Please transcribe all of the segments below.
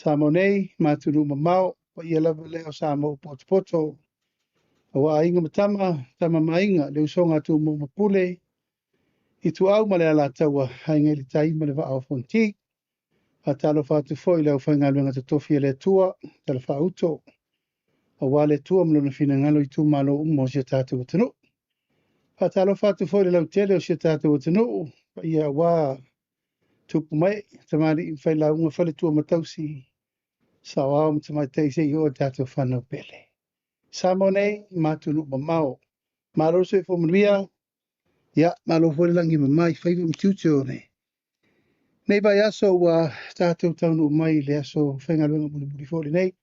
Samoa nei ma atunuu mamao, paia lava lea o Samoa ua potopoto, aua Aiga ma Tama, Tama ma Aiga, le usoga a Tumua ma Pule, Ituau ma le Alataua, Aiga i le Tai ma le Vaa o Fonoti. Faatalofa atu foi i le aufaigaluega totofi a le Atua, talafaauto, aua le Atua ma lona finagalo i itumalo uma o si o tatou atunuu. Faatalofa atu foi i le lautele o si o tatou atunuu, paia aua tupu mae, tamalii ma failauga, faletua ma tausi, saoao ma tamaitai seia oo i tatou fanau pele. Samoa nei ma atunuu mamao. Malo le soifua manuia, ia malo foi le lagi e mama i faiva ma tiute o lenei vaiaso ua tatou taunuu mai i le aso faigaluega mulimuli foi lenei.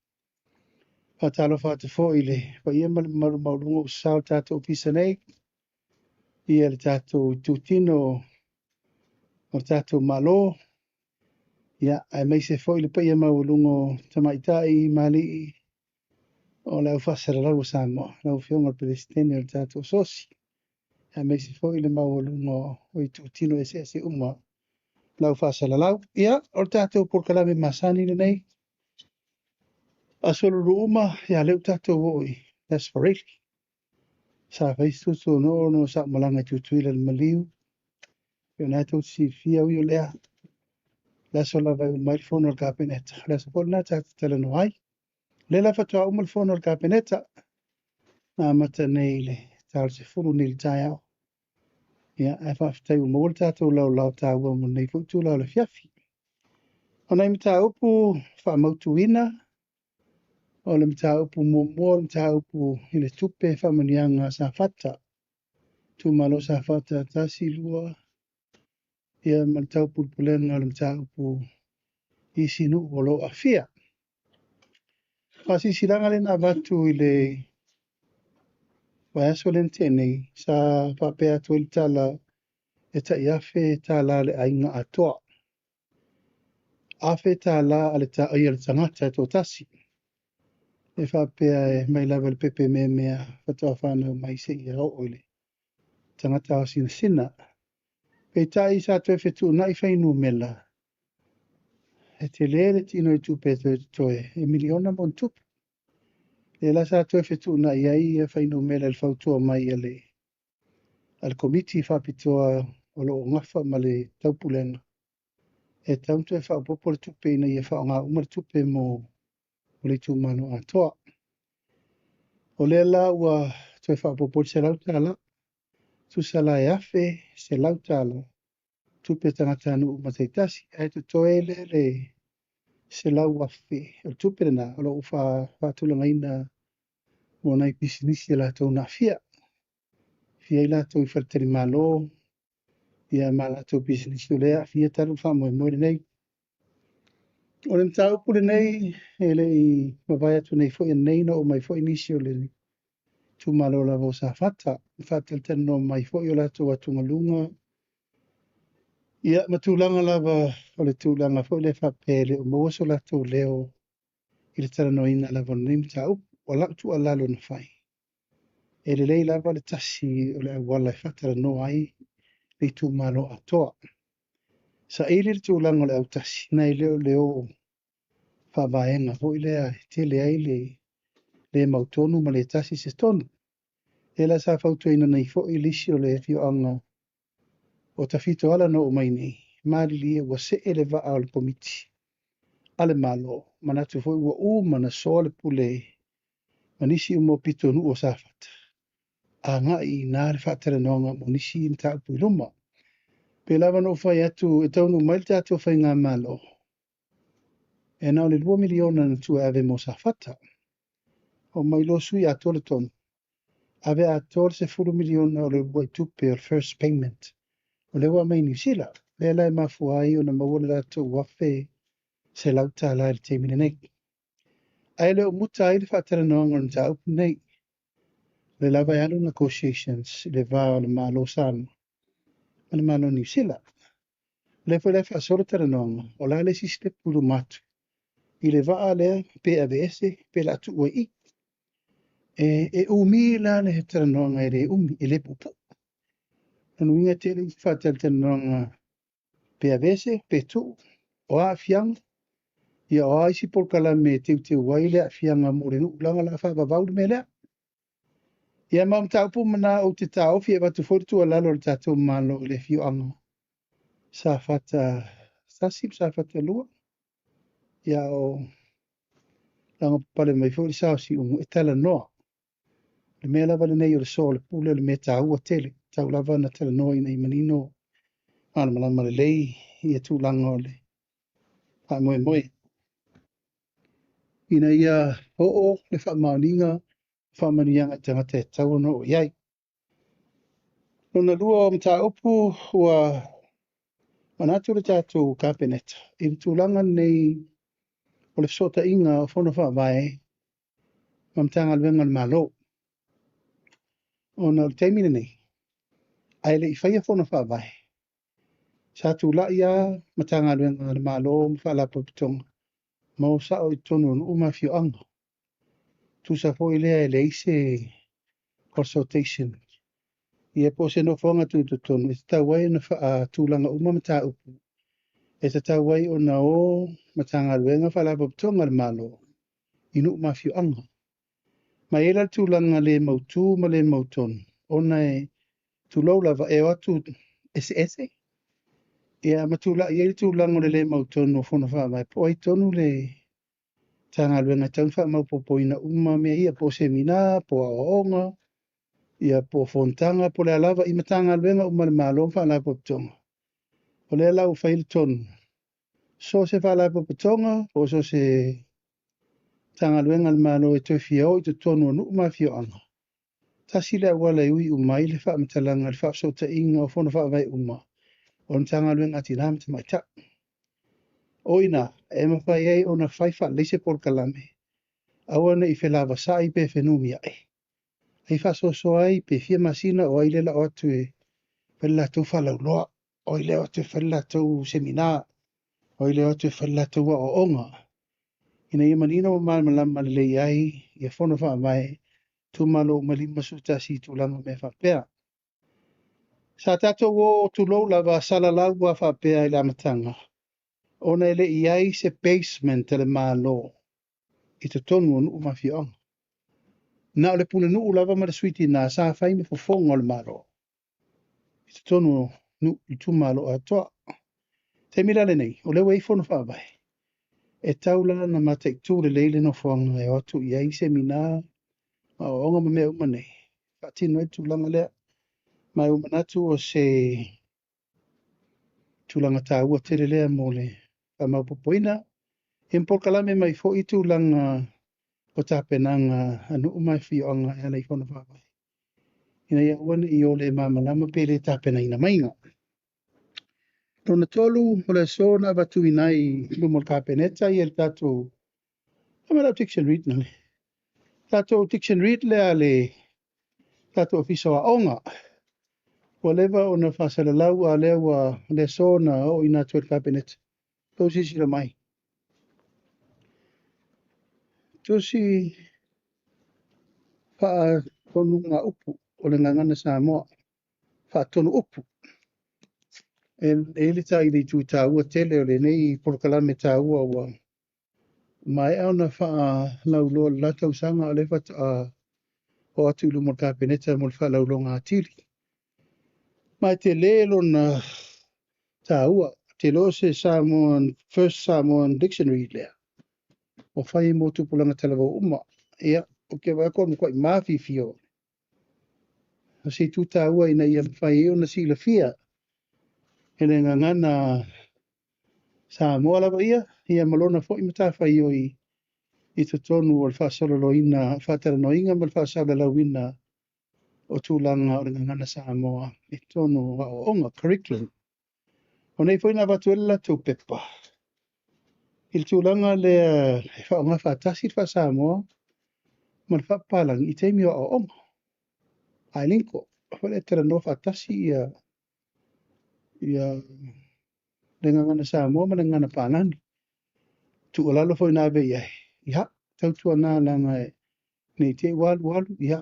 Faatalofa atu foi i le paia ma le mamalu maualuga ua sasao le tatou ofisa nei, ia le tatou itutino o le tatou Malo, ia, aemaise foi le paia maualuga o tamaitai ma alii o le au faasalalau o Samoa, lau Afioga i le Peresetene o le tatou Asosi, aemaise foi le maualuga o itutino eseese uma o le au faasalalau. Ia, o le tatou polokalame masani lenei, aso Lulu uma, ia lea ua tatou oo i le Aso Faraile. Sa fai se tuatuanoo ona sa ou malaga i Tutuila i le maliu, o lena tou te silafia, ui o lea, le aso lava e uma ai le fono a le Kapeneta, o le aso foi lena tatou te talanoa ai. O lea la faatoa uma le fono a le Kapeneta, na amata nei i le ta o le 10 nei i le taeao. Ia, ae faafetai ua maua le tatou laolao taua mo lenei foi itula o le afiafi. O nai mataupu faamautuina, o le mataupu muamua o le mataupu i le tupe faamanuiaga a Safata, itumalo Safata 1, 2, ia ma le taupulepulega o le mataupu i isi nuu o lo o aafia. Faasilasilaga lea na avatu i le vaiaso lea na tea nei, sa faapea atu ai le tala e tai $1,000 le aiga atoa. $1,000 a le tagata e toatasi. E faapea e mai lava i le pepe meamea faatoa fanau mai seia oo i le tagata aosinasina. Peitai sa toe fetuunai fuainumera, e tele le tino i tupe e toe totoe, e miliona ma ona tupu. Lea la sa toe fetuunai ai fuainumera i le fautua mai a le Komiti Faapitoa o lo o gafa ma le taupulega, e tatau ona toe faaopoopo le tupe ina ia faaaoga uma le tupe mo le itumalo atoa. O lea la ua toe faaopoopo le $100, tusa la e $1,100 tupe tagatanuu uma taitasi, ae totoe lea le $100,000. O le tupe lena o lo o faatulagaina mo nai pisinisi a latou na aafia. Aafia ai latou i faletalimalo, ia ma latou pisinisi o lea e aafia talu le faamoemoe lenei. O le mataupu lenei e le i mavae atu nei foi ananei na oo mai foi nisi o le itumalo lava o Safata, faatalatalanoa mai foi o latou atugaluga, ia ma tulaga lava o le tulaga foi lea faapea e le o maua so latou leo i le talanoaina lava o lenei mataupu. O lau tuualalo na fai, e lelei lava le tasi o le auala e faatalanoa ai le itumalo atoa. Saili le tulaga o le autasi, nai lo le o faavaega foi lea e tele ai le le mautonu ma le tasi se tonu. Lea la sa fautuaina nei foi le isi o le afioaga o Tafitoala na oo mai nei, malilie ua see le vaa o le Komiti a le Malo, manatu foi ua uma ona soa le pule ma nisi uma o pitonuu o Safata, agai i ina le faatalanoaga mo nisi mataupu i luma. Pei lava ona ou fai atu e taunuu mai le tatou faigamalo, e na o le $2 miliona na tuu e ave mo Safata. Oo mai loa sui atoa le tonu, ave atoa le $10 miliona o le uluai tupe o le first payment, o lea ua aumai i Niu Sila. Lea la e mafua ai ona maua le latou $1,100 i le taimi lenei. Ae le o muta ai le faatalanoaga o le mataupu lenei. O lea lava e alu negotiations i le va o le Malo o Samoa ma le Malo o Niu Sila. O lea foi la e faasolo talanoaga, o le a le isi sitepu i luma atu i le vaa lea, pe aveese, pe o le a tuu ai i i. E umi la le talanoaga e le umi, e le puupuu. Lona uiga e tele isi faatalatalanoaga pe aveese, pe tuu, o a aafiaga, Ia o a isi polokalame e teuteu ai le aafiaga mo le nuu leaga o le a faavavau le mea lea. Ia ma o mataupu ma na ou te taofi e avatu foi le tuualalo a le tatou Malo i le afioaga Safata 1 ma Safata 2. Ia o lagopapale mai foi le sa o Siumu e talanoa. O le mea lava lenei o le soa o le pule o le mea taua tele. Tau lava na talanoa ina ia manino malamalama lelei ia tulaga o le faamoemoe. Ina ia oo le faamaoniga faamanuiaga i tagata e tatau ona oo i ai. Lona lua o mataupu ua manatu le tatou Kapeneta i le tulaga lenei o le fesootaiga o Fono Faavae ma Matagaluega a le Malo. Ona o le taimi lenei, ae le i faia Fono Faavae, sa tulai lava Matagaluega a le Malo ma Faalapotopotoga ma o sao i totonu o nuu ma afioaga. Tusa foi lea e leai se consultation ia po o se nofoaga tutotonu e tatau ai ona faatulaga uma mataupu e tatau ai ona o Matagaluega ma Faalapotopotoga a le Malo i nuu ma afioaga. Ma e i ai la le tulaga le mautu ma le mautonu, ona e tulou lava, e o atu eseese, ia ma tulai ai le tulaga o le le mautonu o Fono Faavae, po o ai tonu le Matagaluega e tatau ona faamaopoopoina uma mea ia, po o semina, po o aoaoga, ia po o fonotaga, po o le a lava i Matagaluega uma a le Malo ma Faalapotopotoga. O lea la ua fai le tonu, so o se Faalapotopotoga, po o so o se Matagaluega a le Malo e toe fia o i totonu o nuu ma afioaga, tasi le auala e ui uma ai le faamatalaga i le faafesootaiga o Fono Faavae uma o le Matagaluega a Tina ma Tamaitai. O i ina e mafai ai ona fai faalelei se polokalame, aua ne i felavasai pe fenumiai, e faasoasoa ai pe fia masina o ai lea o le a o atu e fai le latou faalauiloa, o ai lea o atu e fai le latou semina, o ai lea o atu e fai le latou aoaoga, ina ia manino ma malamalama lelei ai ia Fono Faavae itumalo uma e 51 i tulaga o mea faapea. Sa tatou o, tulou lava, salalau lava faapea i le amataga, ona e le i i ai se basement a le Malo i totonu o nuu ma afioaga. Na o le pulenuu lava ma le sui tina sa fai ma fofoga o le Malo i totonu o nuu itumalo atoa. Taimi la lenei, o lea ua i ai Fono Faavae, e tatau la ona mataitu lelei le nofoaga e o atu i ai semina, aoaoga ma mea uma nei, e faatino ai le tulaga lea. Ma ua manatu o se tulaga taua tele lea mo le faamaopoopoina. Ia ma polokalame mai foi tulaga o tapenaga a nuu ma afioaga e ala i Fono Faavae, ina ia aua ne i o le malamalama pe le tapenaina maiga. Lona tolu, o le aso na avatuina ai i luma o le Kapeneta ia le tatou, ma lau dictionary na le tatou dictionary lea a le tatou Ofisa o Aoga. Ua leva ona faasalalau, a o lea ua le aso na ooina atu ai i le Kapeneta. Tou silasila mai. Tusi faatonuga upu o le Gagana Samoa, faatonu upu. E i ai le tai le itu taua tele o lenei polokalame taua ua maea ona faalauiloa i le la tausaga, o lea faatoa oo atu i luma o le Kapeneta mo le faalauiloga atili. Ma e tele lona taua, te iloa o se Samoan, first Samoan dictionary lea, o fai mo tupulaga talavou uma. Ia, ou te vaai atu o le matuai mafiafia o se itu taua ina ia mafai ai ona silafia e le gagana Samoa lava ia, ia ma lona foi matafaioi i totonu o le faasololoina, faatalanoaina ma le faasalalauina o tulaga o le gagana Samoa i totonu o aoaoga, curriculum. O nei foi na avatu ai le latou pepa i le tulaga lea e faaaoga faatasi le faa-Samoa ma le faapapalagi i taimi o aoaoga. Bilingual, foi lea e talanoa faatasi ia le gagana Samoa ma le gagana palagi. Tuualalo foi na ave i ai, ia, tautuana leaga ne i te i ua alu alu, ia,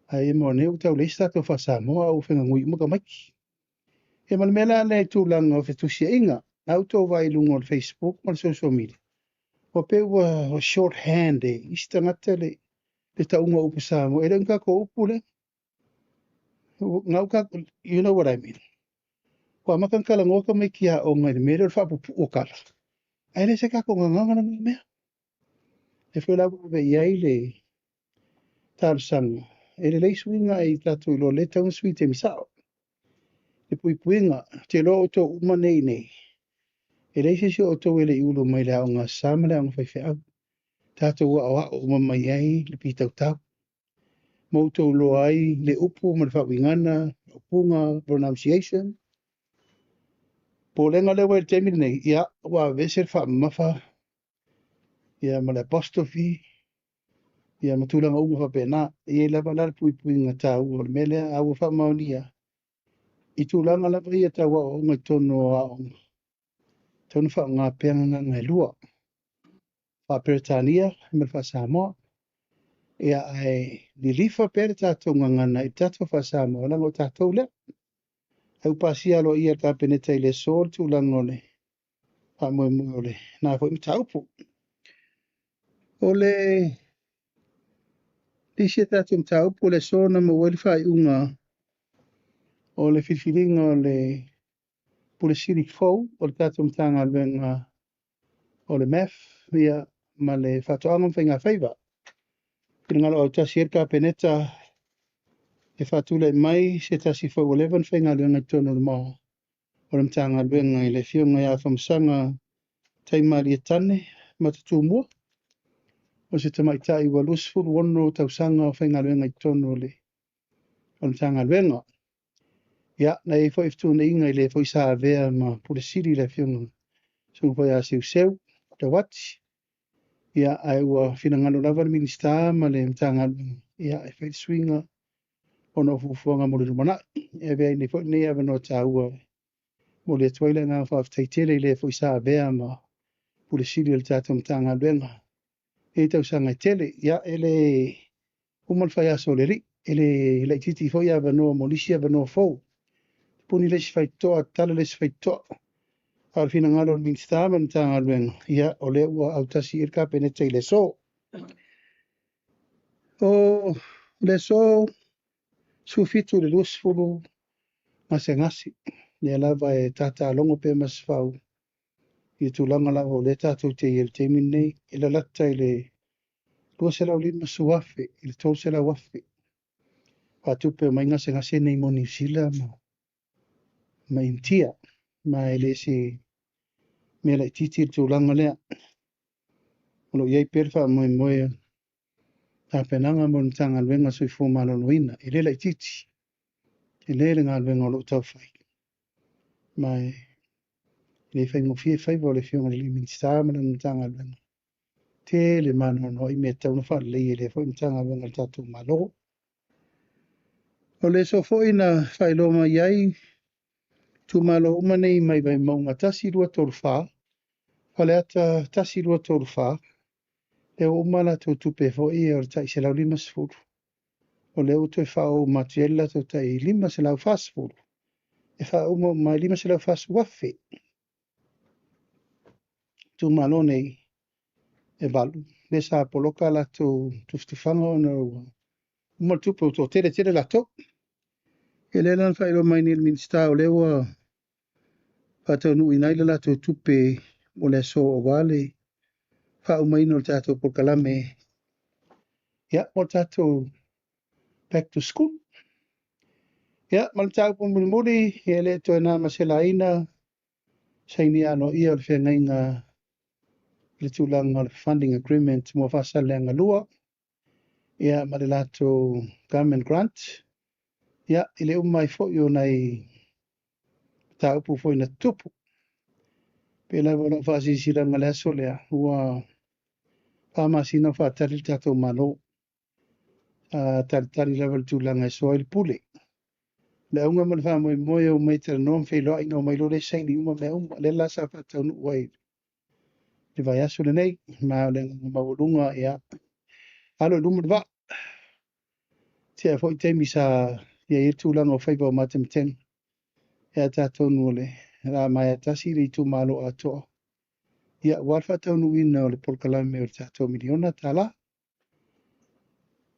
ae ia maua nei ua tau leai se tatou faa-Samoa a ua fegagui uma tamaiti. Ia ma le mea la lea i tulaga o fetusiaiga. Na outou vaai i luga o le Facebook ma le social media, ua pei ua shorthand e isi tagata le tauga o upu Samoa. E le o ni tatou upu lea. You know what I mean. Ua amata ona talanoa tamaiti aoga i le mea lea o le faapupuu o tala, ae le o se tatou gagana lena mea. E foi la ua ave i ai le talosaga, e lelei suiga ae tatou iloa lelei e tatau ona sui i le taimi sao. Le puipuiga, ou te iloa o outou uma nei i inei, e leai se isi o outou e le i ulu mai i le aoga Aso Sa ma le aoga faifeau. Tatou aoao uma mai ai le pitautau, ma outou iloa ai le upu ma le faauigaga, faaupuga, pronunciation. Popolega lea ua i ai i le taimi lenei, ia, ua aveese le faamamafa ia ma le apostrophe ia ma tulaga uma faapena. E i ai lava la le puipuiga taua o le mea lea, a ua faamaonia i tulaga lava ia tau aoaoga i totonu o aoga, e tatau ona faaaoga pea gagana e lua, faa-Peretania ma le faa-Samoa. Ia, ae lilifa pea le tatou gagana i le tatou faa-Samoa, leaga o tatou lea. Ae ua pasia aloaia e le Kapeneta i le aso le tulaga o le faamoemoe o lena foi mataupu. O le isi a tatou mataupu o le aso na maua ai le faaiuga o le filifiliga o le Pule Sili fou o le tatou Matagaluega o le MAF ia, ma le Faatoaga ma Faigafaiva. Finagalo autasi ai le Kapeneta e faatulai mai se tasi foi ua leva ona faigaluega i totonu o le Matagaluega i le Afioga ia Afamasaga Taimalie Tane Matatumua, o se tamaitai ua 26 tausaga o faigaluega i totonu o le Matagaluega. Ia, na i ai foi fetuunaiga i le foi sa avea ma Pule Sili le Afioga Susuga foi ia Seuseu Lauati, ia, ae ua finagalo lava le Minisita ma le Matagaluega ia, e fai le suiga ona o fuafuaga mo le lumanai. E avea ai foi lenei avanoa taua e momoli atu ai le agaga faafetai tele i le foi sa avea ma Pule Sili o le tatou Matagaluega i tausaga e tele. Ia, e le uma le faiaso o le alii, e le laitiiti foi avanoa mo nisi avanoa fou. Puni le isi faitotoa, tatala le isi faitotoa. A o le finagalo o le Minisita ma le Matagaluega, ia, o lea ua autasi i ai le Kapeneta i le aso. O le aso 17 i le 20 gasegase, lea lava e tatalogo pea Masefau i le tulaga lava o lea tatou te i ai i le taimi lenei, e lalata i le 250,000 i le 300,000 faatupe mai gasegase nei mo Niu Sila ma Initia, ma e le se mea laitiiti le tulaga lea. O lo o i ai pea le faamoemoe o tapenaga mo le Matagaluega o le Soifua Maloloina. E le laitiiti, e le le galuega o lo o taufai, ma e le faigofie faiva o le Afioga i le Minisita ma lana Matagaluega. Tele ma anoanoai mea e tatau ona faaleleia i lea foi Matagaluega a le tatou Malo. O le aso foi na faailoa mai ai itumalo uma nei mai Vaimauga 1, 2, 3, 4, Faleata 1, 2, 3, 4, lea ua uma latou tupe foi o le tai 150. O lea ua toe faaoo uma atu i ai le latou tai 540, e faauma uma ai 540,000. Itumalo nei e 8, lea sa poloka latou tufatufaga ona ua uma le tupe, ua toatele tele latou. E lea la na faailoa mai nei e le Minisita o lea ua faataunuuina ai le latou tupe mo le aso aua le faaumaina o le tatou polokalame, ia, mo le tatou back to school. Ia, ma le mataupu mulimuli, e le toe na ma se laina, sainia aloaia o le feagaiga i le tulaga o le funding agreement mo Faasaleleaga 2, ia, ma le latou government grant, ia, i le uma ai foi o nai mataupu foi na tutupu. Pei lava o lau faasilasilaga i le aso lea, ua 4 masina o faatali le tatou Malo. Talitali lava i le tulaga e soa ai le pule. Le auga ma le faamoemoe o omai talanoa ma feiloai ona omai loa lea saini uma mea uma. Lea la sa faataunuu ai le vaiaso lenei, ma o le agaga maualuga, ia, alo i luma le vaa. Tea foi taimi sa i ai le tulaga o faiva o matematega. Ia atonu o le le a maea tasi le itumalo atoa, ia, aua le faataunuuina o le polokalame o le tatou miliona tala.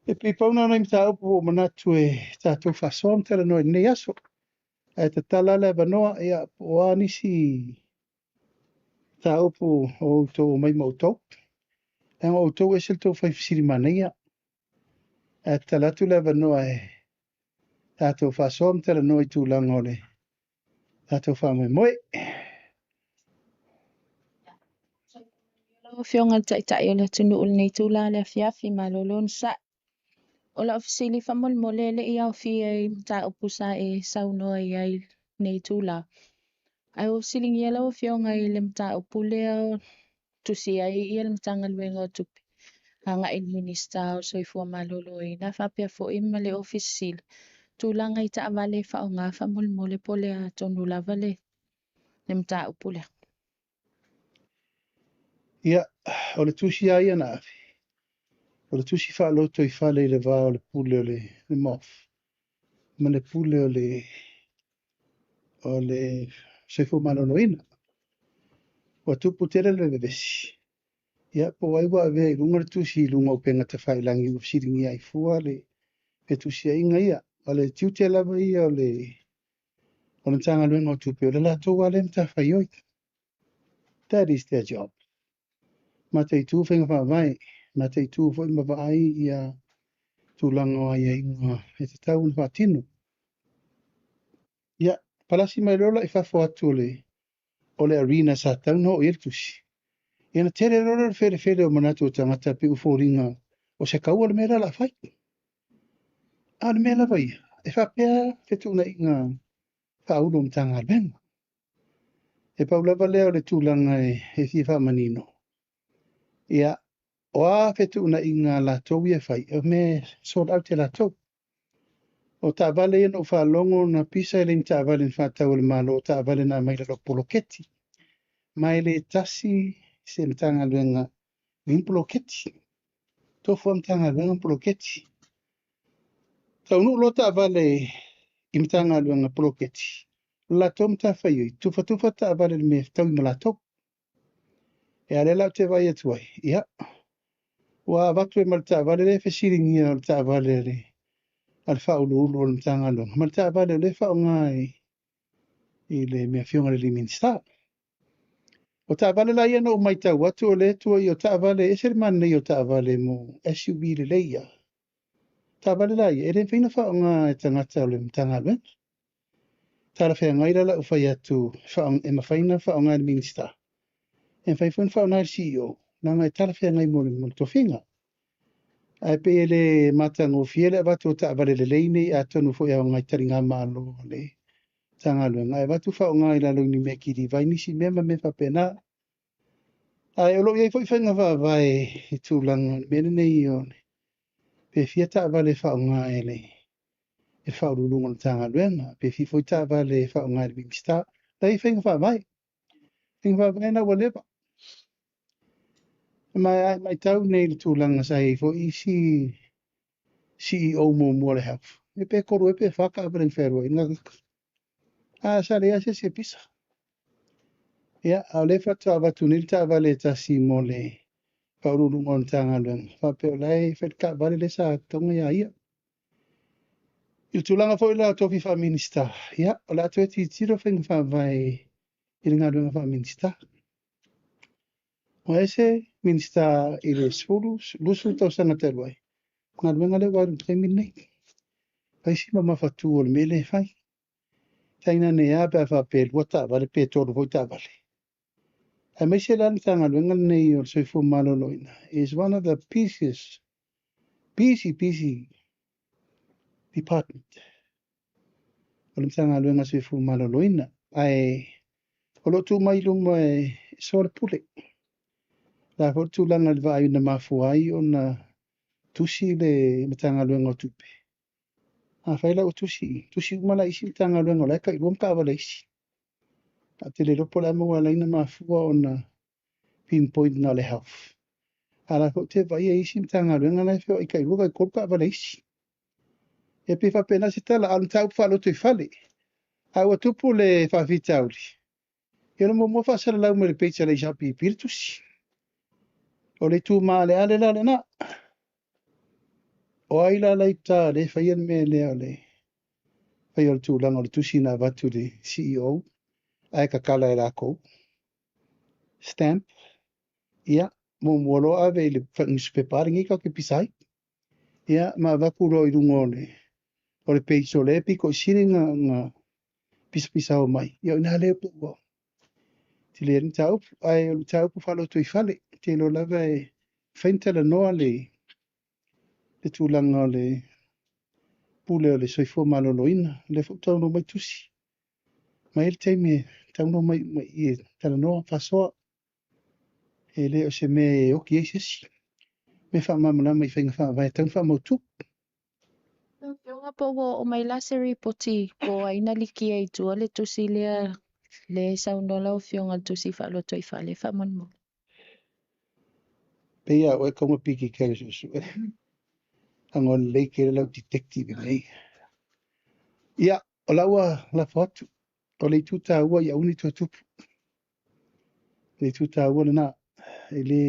E pei pau na o nai mataupu ua ou manatu e tatou faasoa ma talanoa i lenei aso. Ae tatala le avanoa, ia, po o a nisi mataupu o outou omai ma outou. Leaga o outou e ese le tou fai fesili manaia. Ae tatala atu le avanoa e tatou faasoa ma talanoa i tulaga o le tatou faamoemoe. Lau Afioga i le Taitai o le atunuu i lenei itula i le afiafi, malolo onosai. O lau fesili faamolemole e le i aofia i mataupu sa e saunoa i ai i lenei itula. Ae ua fesiligia lau Afioga i le mataupu lea tusi ai le Matagaluega o Tupe agai i le Minisita o le Soifua Maloloina faapea foi ma le Ofisa Sili tulaga i taavale e faaaoga faamolemole po o le a tonu lava le mataupu lea. Ia, o le tusi lava ia na ave, o le tusi faalotoifale i le va o le pule o le MOF ma le pule o le Soifua Maloloina. Ua tupu tele le vevesi, ia, po o ai ua avea i luga le tusi i luga o upega tafailagi ua fesiligia ai fua le fetusiaiga ia. O le tiute lava ia o le Matagaluega o Tupe, o le latou lava lea matafaioi. That is their job. Mataitu faiga faavae, mataitu foi ma vaai ia tulaga o aiaiga e tatau ona faatino. Ia, palasi mai loa la i fafo atu o le arena sa tatau ona oo i ai le tusi. Ia na tele loa le felefele o manatu o tagata pe ua foliga o se kaua le mea lea o le a fai. A o le mea lava ia, e faapea fetuunaiga faaulu o Matagaluega. E pau lava lea o le tulaga e fia faamanino. Ia, o a fetuunaiga a latou ia e fai, o mea e sort out e latou. O taavale ia na ou faalogo na pisa e le ni taavale na faatau e le Malo, o taavale na aumai i lalo o poloketi. Ma e le tasi se Matagaluega i ni poloketi. Tofu lava Matagaluega ma poloketi. Taunuu loa taavale i Matagaluega poloketi, o le latou matafaioi, tufatufa taavale i le mea e fetaui ma latou. E a lea la ou te vaai atu ai, ia, ua avatu ai ma le taavale lea e fesiligia o le taavale a le Faauluulu o le Matagaluega, ma le taavale o lea e faaaoga i le afioga i le Minisita. O taavale la ia na ou matau atu o lea tua i o taavale, e ese le manaia o taavale mo SUV lelei ia. Taavale la ia, e le mafai ona faaaoga e tagata o le Matagaluega. Talafeagai la lau fai atu e mafai ona faaaoga e le Minisita, e mafai foi ona faaaoga e le CEO, leaga e talafeagai mo le tofiga. Ae pei e le matagofie le avatu o taavale lelei nei atonu foi e aoga i taligamalo a le Matagaluega, ae avatu faaaoga i lalo i ni mea kiliva ai nisi mea ma mea faapena. Ae o lo o i ai foi faiga faavae i tulaga o le mea lenei o le pe fia taavale e faaaoga e le Faauluuluga o le Matagaluega, pe fia foi taavale e faaaoga e le Minisita. La e i ai faiga faavae. Faiga faavae na ua leva. Ma e matau nei i le tulaga sa i ai foi isi CEO muamua o le Health, e pe 3 ea pe 4 taavale na fealuai ai. A sa leai lava se isi e pisa. Ia, a o lea faatoa avatu nei le taavale e tasi mo le Faauluuluga o le Matagaluega, faapea o la e fai le taavale lea sa toga ia ia. I le tulaga foi la o tofi faa-Minisita, ia, o le a toe tilotilo faiga faavae i le galuega faa-Minisita. Ua ese Minisita i le 10, 20 tausaga talu ai, galuega lea ua alu i le taimi lenei. Fai si mamafatu o le mea lea e fai. Tainane lava pe a faapea e 2 taavale pe 3 foi taavale. Aemaise la le Matagaluega lenei o le Soifua Maloloina is one of the busiest, busy, busy department o le Matagaluega o le Soifua Maloloina. Ae o lo o tuu mai i luma e soa le pule. La foi le tulaga i le vaai na mafua ai ona tusi le Matagaluega o Tupe. Afai la ua tusi, tusi uma la isi Matagaluega o la e tailua ma taavale a isi. Ae ou te le iloa po o le a mea ua ala ai ona mafua ona pinpoint na o le Health. A o la foi ou te vaai i isi Matagaluega la e feoai tailua taitolu taavale a isi. E pei faapena se tala, a o le mataupu faalotoifale. A ua tupu le faafitauli, Ia o le muamua faasalalau mai i le page a le HRPP le tusi. O le itu maaleale la lena. O ai la la i uta lea e faia le mea lea o le faia o le tulaga o le tusi na avatu i le CEO ae tatala e latou. Stamp, ia, muamua loa ave i le nusipepa a lenei tatou te pisa ai. Ia, ma avatu loa i luga o le page o lea e pito i sili ona pisapisao mai. Ia o i ina lea pei ua tele ai le mataupu. Ae o le mataupu faalotoifale, ou te iloa lava e mafai ona talanoa le tulaga o le pule o le soifua maloloina. O lea foi ua taunuu mai tusi. Ma e i ai le taimi e taunuu mai uma i i e talanoa, faasoa. E le o se mea e oti ai se isi. Mea faamalamalama i faiga faavae e tatau ona faamautu. Lau Afioga po ua oo mai la se ripoti po o ai na likia i tua le tusi lea lea e saunoa lau Afioga i le tusi faalotoifale faamolemole. Pei lava o oe e tatau ona piki i tai o le suesue. Leaga o lelei tele lau detective i mea ia. Ia, o la ua lafo atu. O le itu taua ia aua ne i toe tupu. O le itu taua lena. E le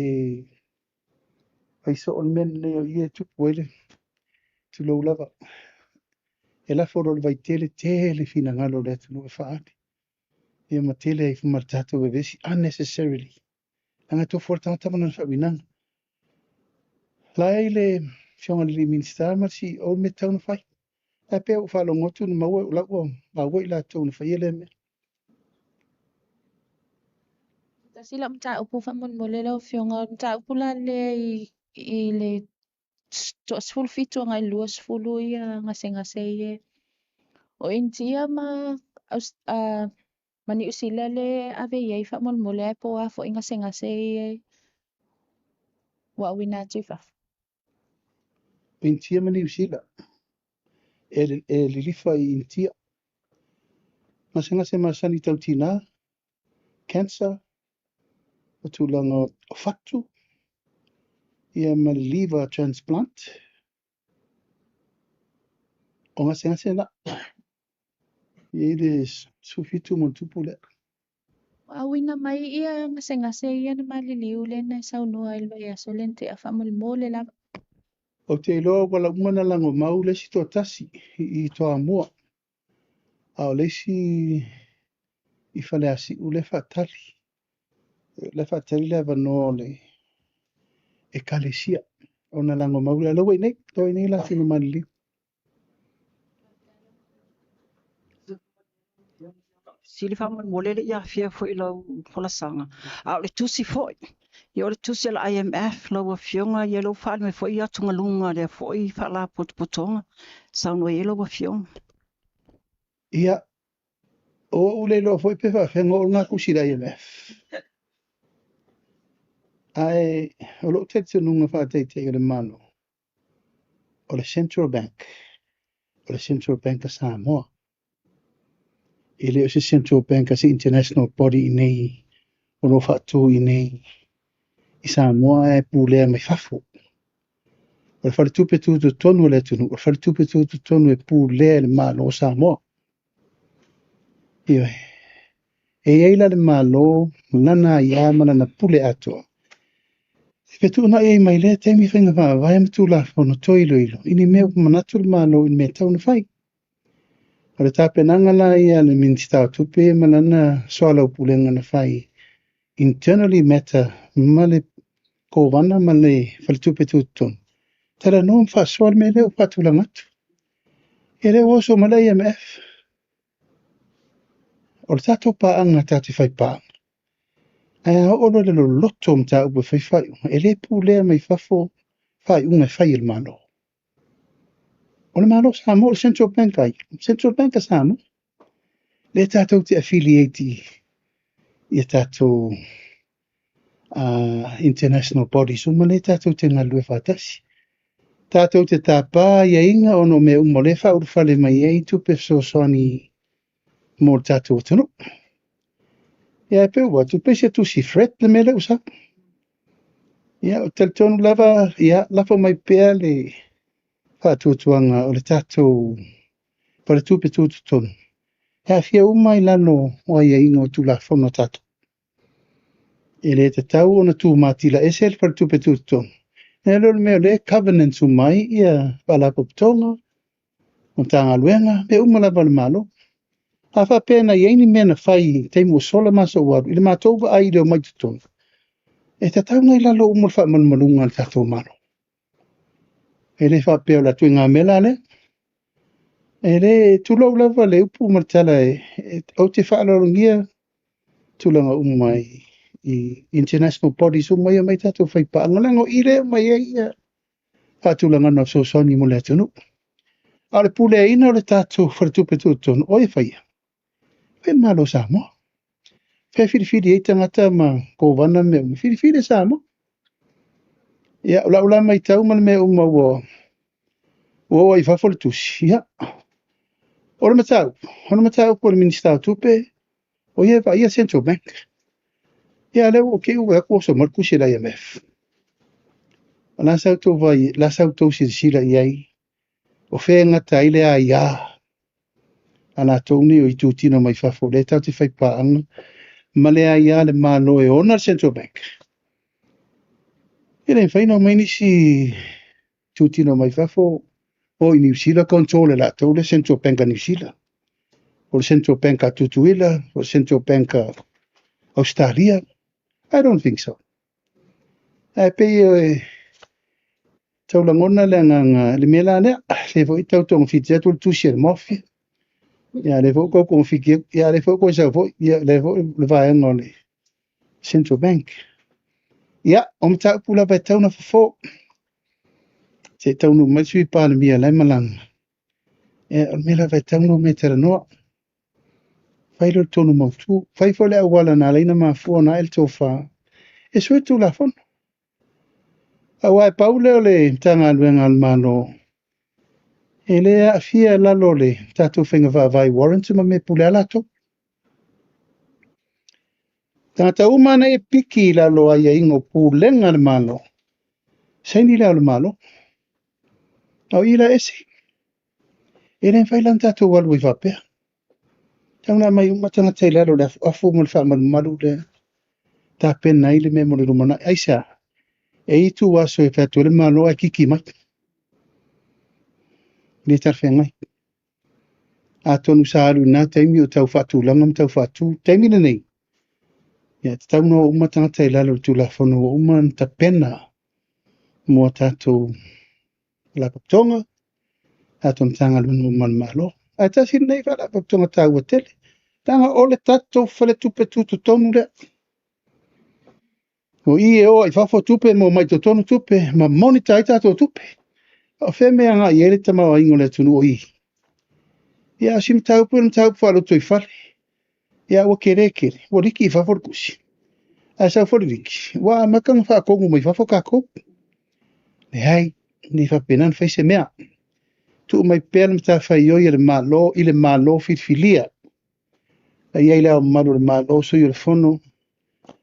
fai soo le mea lenei o i e tupu ai le tulou lava. E lafo loa i le vaitele, tele finagalo o le atunuu e faaali. Ia ma tele ai ma le tatou vevesi unnecessarily. Leaga e tofu lava le tagata ma lana faauigaga. La e i le Afioga i le Minisita ma le CEO le mea e tatau ona fai. Ae pei ua ou faalogo atu na maua, o la ua maua i latou na faia lea mea. Tasi lau mataupu faamolemole lau Afioga, o le mataupu la lea i le 17 agai i le 20 ia gasegase ia. O Initia ma Niu Sila le ave i ai faamolemole ae po o a foi gasegase ia ua auina atu i fafo. O Initia ma Niu Sila, e lilifa i Initia. Gasegase masani tau tina, cancer, o tulaga o fatu, ia ma le liver transplant. O gasegase na. E i le 17 ma tupu lea. Ua auina mai ia gasegase ia na maliliu lea na saunoa i le vaiaso lea na tea faamolemole lava. Ou te iloa ua uma ona lagomau le isi toatasi i Toamua, a o le isi i Faleasiu lea e faatali. O la e faatali le avanoa o le ekalesia ona lagomau lea. O la ua i inei, la ua i inei latou na maliliu. Sili faamolemole le i afea foi i lau folasaga, a o le tusi foi. Ia o le tusi a le IMF lau Afioga, ia lou faaali mai foi atugaluga lea foi faalapotopotoga. Saunoa i ai lau Afioga. Ia, o ou le iloa foi pe faafefea ona oo lena tusi i le IMF. Ae o lou talitonuga faataitai o le Malo, o le Central Bank, o le Central Bank a Samoa. E le o se Central Bank a se international body i nei o lo o faatu i nei i Samoa e pulea mai fafo. O le faletupe tutotonu o le atunuu, o le faletupe tutotonu e pulea e le Malo o Samoa. Ioe. E i ai la le Malo, lana aia ma lana pule atoa. E fetuunai ai mai lea taimi faiga faavae ma tulafono toe iloilo i ni mea ua manatu le Malo i le mea e tatau ona fai. O le tapenaga la ia a le Minisita o Tupe ma lana soalaupulega na fai internally matter ma le Kovana ma le faletupe tutotonu. Talanoa ma faasoa le mea lea ua faatulaga atu. Ia lea ua oso mai le IMF. O le tatou paaga tatou te fai paaga. Ae a oo loa i le loloto o mataupu e fai faaiuga, e le pulea mai fafo faaiuga e fai e le Malo. O le Malo o Samoa, o le Central Bank ai, Central Bank a Samoa. Lea tatou te affiliate i tatou international bodies uma lea tatou te galulue faatasi. Tatou te tapa aiaiga ona o mea uma o lea e faaulufale mai ai tupe fesoasoani mo le tatou atunuu. Ia e pei ua atu pei se tusi threat le mea lea ua sau. Ia o talitonu lava, ia lafo mai pea le faatuatuaga o le tatou faletupe tutotonu. E aafia uma i lalo o aiaiga o Tulafono a tatou. E le tatau ona tumatila ese le Faletupe Tutotonu, nai lo le mea o lea e covenant uma ai Faalapotopotoga, Matagaluega, mea uma lava a le Malo. A faapea na i ai ni mea na fai i le taimi ua sola ma aso ua alu, i le matou vaai i le omai i totonu, e tatau ona i lalo uma o le faamalumaluga a le tatou Malo. E le faapea o le ituaiga mea la lea. E le, tulou lava le upu ma le tala, ou te faaaloalogia tulaga uma i international bodies uma ia mai tatou faipaaga, leaga o i lea e aumai ai ia faatulagaga o fesoasoani mo le atunuu. A o le puleaina o le tatou Faletupe Tutotonu, o ai e faia? E faia e le Malo o Samoa. Fea e filifili ai tagata ma kovana ma mea uma? E filifili e Samoa. Ia, o lau la matau ma le mea uma ua oo ai i fafo le tusi, ia, o le mataupu, o le mataupu a le Minisita o Tupe, o ia e vaaia Central Bank. Ia, a o lea ua te i ua vaai atu ua oso mai le tusi a le IMF. O le a sa outou vaai, o le a sa outou silasila i ai, o fea e gata ai le aia a latou nei o itutino mai fafo, o lea tatou te faipaaga ma le aia a le Malo e ona le Central Bank. E le mafai ona omai nisi itutino mai fafo o i Niu Sila control e latou le Central Bank a Niu Sila, o le Central Bank a Tutuila, o le Central Bank a Australia. I don't think so. Ae pei e tau lagona le agaga, le mea la lea, lea foi tau togafiti atu le tusi a le Mafia. Ia, lea foi ua togafiti atu, ia, lea foi ua toe sau foi, ia, lea foi le vaega o le Central Bank. Ia, o mataupu lava e tau na fofo. Se i taunuu mai le Sui Palemia la e malaga. Ia, o le mea lava e tau na omai e talanoa. Fai lea o le tonu mautu. Fai foi le auala na ala ai ona mafua ona ae le tofa e sui le Tulafono. Aua e pau lea o le Matagaluega a le Malo e le aafia i lalo o le tatou faiga faavae warrant ma mea pule lava latou. Tagata uma nei e piki i lalo o aiaiga o pulega a le Malo, saini le ao o le Malo. A o i la ese. E le mafai la ona tatou alu ai faapea. Tau na aumai uma tagata i lalo o le afuafu ma le faamalumalu lea. Tapena ai le mea mo le lumanai. Aisea? E i itu aso e fai atu ai le Malo ae kiki mai. Le talafeagai. Atonu sa alu i na taimi o tau faatulaga ma tau faatu. Taimi lenei, ia, tatau ona o uma tagata i lalo o le Tulafono ua uma ona tapena mo a tatou faalapotopotoga, tatou Matagaluega uma a le Malo. Ae tasi lenei faalapotopotoga taua tele, leaga o le tatou faletupe tutotonu lea. O i e o ai fafo tupe ma omai totonu tupe ma monitor ai tatou tupe. O fea mea agai i ai le tamaoaiga o le atunuu o i. Ia, o si mataupu e le mataupu faalotoifale. Ia, ua tele tele, ua liki i fafo le tusi. Ae sau foi le liki, ua amata ona faatonu mai fafo tatou. Leai, ne i faapena ona fai se mea. Tuu mai pea le matafaioi a le Malo i le Malo filifilia. A i ai le Ao Mamalu o le Malo, Sui o le Fono,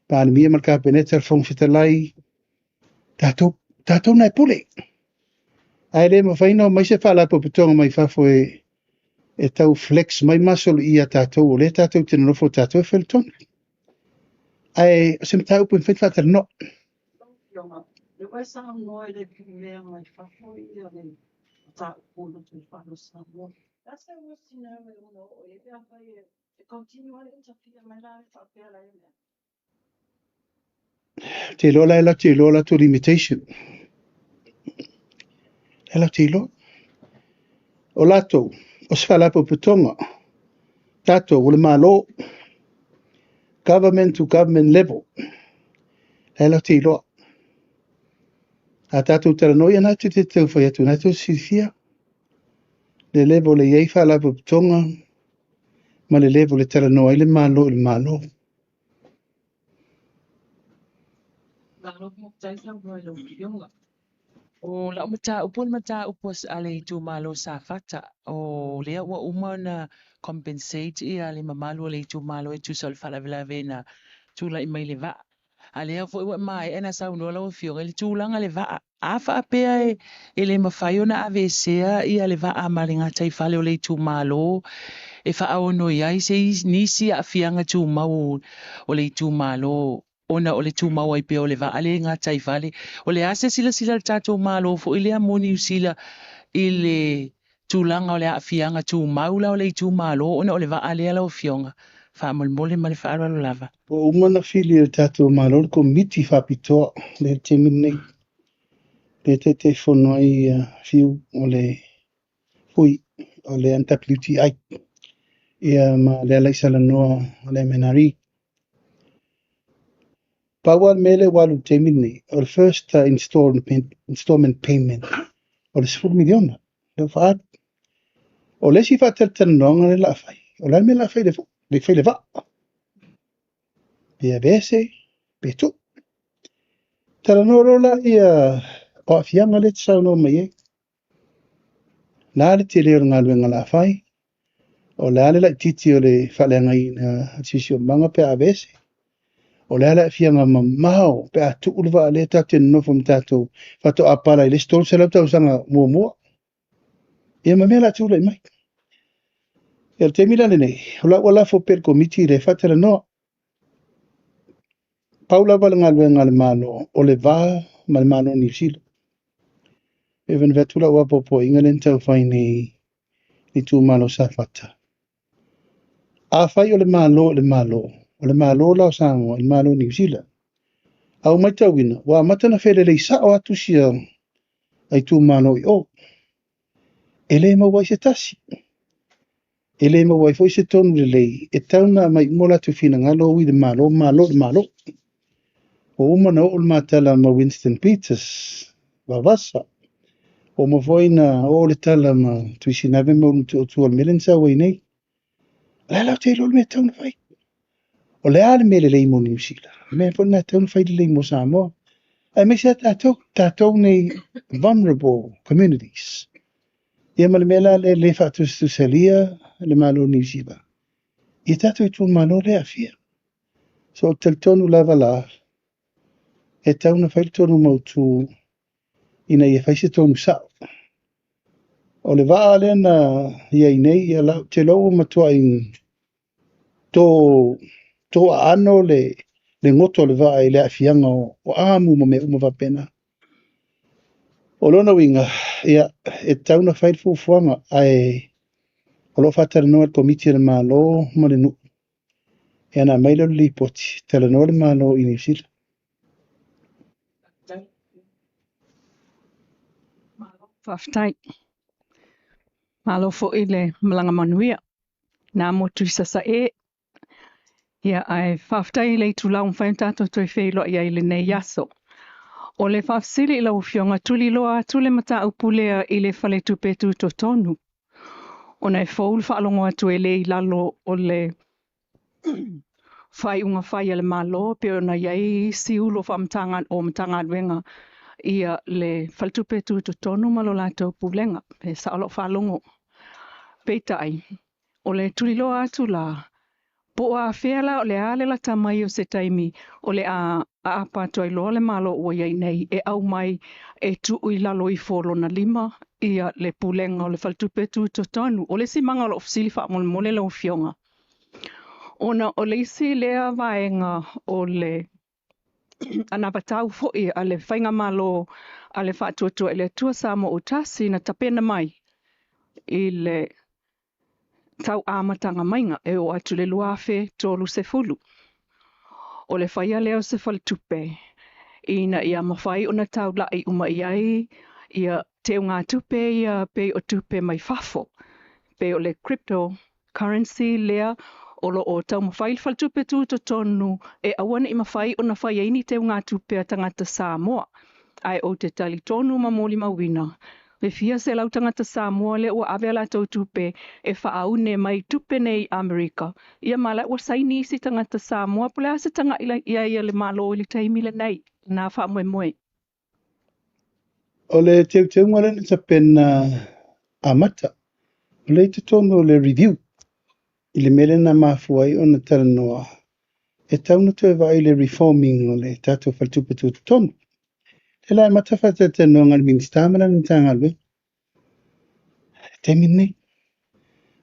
Palemia ma le Kapeneta, le Fofoga Fetalai, tatou, tatou na e pule. Ae le mafai ona omai se faalapotopotoga mai fafo e tau flex mai masolii ia tatou, o lea tatou te nonofo tatou e fai le tonu. Ae o se mataupu e mafai ona faatalanoa. Lau Afioga, lea ua e saunoa i le pulea mai fafo ia le mataupu o lotoifale o Samoa. O le a se worst scenario e ono oo i ai pe afai e continue lava le interfere mai la faapea la e mea? Ou te iloa la e latou te iloa latou limitation. E latou te iloa. O latou, o se faalapotopotoga, tatou o le Malo, government to government level. E latou te iloa. A tatou talanoa, ia na te tau fai atu, na te silafia le level e i ai faalapotopotoga ma le level e talanoa ai le Malo i le Malo. Malo faafetai saunoa i lau Afioga. O lau mataupu o le mataupu a le itumalo o Safata, o lea ua uma ona compensate ia le mamalu o le itumalo e tusa o le faalavelave na tulai mai le vaa. A lea foi ua maea na saunoa lau Afioga i le tulaga le vaa. A faapea e le mafai ona aveesea ia le vaa ma le gataifale o le itumalo e faaonoi ai se nisi aafiaga tumau o le itumalo ona o le tumau ai pea o le vaa lea e gataifale. O le a se silasila a le tatou Malo foi lea mo Niu Sila i le tulaga o le aafiaga tumau la o le itumalo ona o le vaa lea lau Afioga? Faamolemole ma le faaaloalo lava. Ua uma ona fili e le tatou Malo le Komiti Faapitoa lea i le taimi lenei, lea e Taitaifono ai Fiu o le Fui o le MWTI, ia ma Lealaisalanoa o le MNRE. Pau lava le mea lea ua alu i le taimi lenei, o le first installment payment o le $10 miliona lea ua faaalu. O le isi faatalatalanoaga lea o le a fai, o le a le mea o le a fai i le vaa? Pe aveese, pe tuu. Talanoa loa laia o aafiaga lea e te saunoa mai ai. O le a le tele o le galuega o le a fai? O le a le laitiiti o le faaleagaina o le siosiomaga pe a aveese? O le a le aafiaga mamao pe a tuu le vaa lea tatou te nonofo ma tatou faatoa pala i le isi 300 tausaga muamua? Ia ma mea o le a tulai mai. Ia o le taimi la lenei, o la ua lafo pea i le Komiti lea e faatalanoa. Pau lava le galuega a le Malo, o le va ma le Malo o Niu Sila. E vave atu lau apoapoaiga lea na taufai nei i le itumalo o Safata. Afai o le Malo i le Malo, o le Malo la o Samoa i le Malo o Niu Sila. A ua matauina, ua amata ona felelei sao atu sia itumalo i o. E le maua ai se tasi. E le maua ai foi se tonu lelei e tau ona aumai uma o latou finagalo ui i le Malo, Malo i le Malo. Ua uma ona oo le matala ma Winston Peters, Vavasa. Ua uma foi ona oo le tala ma Tuisinave ma Ulutuatua o le mea lea na sau ai nei. O le a la ou te iloa le mea e tatau ona fai? O le a le mea lelei mo Niu Sila? O le mea foi lena e tatau ona fai lelei mo Samoa. Aemaise lava tatou, tatou nei vulnerable communities. Ia ma le mea la lea e le faatusatusalia le Malo o Niu Sila i tatou itumalo lea e aafia. So ou te talitonu lava la, e tatau ona fai le tonu mautu ina ia fai se tonu sao. O le vaa lea na i ai nei, ia la, ou te iloa ua matuai to aano le goto o le vaa i le aafiaga o amu ma mea uma faapena. O lona uiga, ia, e tatau ona fai le fuafuaga, ae o lo o faatalanoa le Komiti a le Malo ma le nuu. Ia ona aumai lea o le lipoti, talanoa le Malo i Niu Sila. Faafetai. Malo foi le malaga manuia. Nā motu i Sasae. Ia, ae faafetai i le itula ua mafai ona tatou toe feiloai ai i lenei aso. O le faafesili i lau Afioga, tuliloa atu le mataupu lea i le faletupe tutotonu. Ona e fou le faalogo atu e le i lalo o le faaiuga fai a le Malo pe ona i ai isi ulo o Matagaluega ia le faletupe tutotonu ma lo latou pulega. E sao lau faalogo. Peitai, o le tuliloa atu la, po o afea la o le a le lata mai o se taimi o le a aapa atu ai loa le Malo ua i ai nei e au mai e tuu i lalo ifo o lona lima ia le pulega o le faletupe tutotonu. O le isi maga o loo fesili faamolemole lau Afioga. Ona o le isi lea vaega o le anavatau foi a le Faigamalo a le Faatuatua i le Atua Samoa ua tasi na tapena mai i le tau amataga maiga e oo atu le 2030. O le faia lea o se faletupe ina ia mafai ona taulai uma i ai ia teugatupe ia pei o tupe mai fafo, pei o le cryptocurrency lea o lo o taumafai le faletupe tutotonu e aua ne i mafai ona fai ai ni teugatupe a tagata Samoa. Ae ou te talitonu ma molimauina, e fia selau tagata Samoa lea ua ave a latou tupe e faaune mai tupe nei Amerika. Ia ma la ua saini isi tagata Samoa, po o le a se tagai i ai a le Malo i le taimi lenei, na faamoemoe. O le teuteuga lea na tapena amata, o lea i totonu o le review, i le mea lea na mafua ai ona talanoa, e tatau ona toe vaai i le reforming o le tatou faletupe tutotonu. Le la e amata faatalatalanoaga a le Minisita ma lana Matagaluega. Taimi lenei.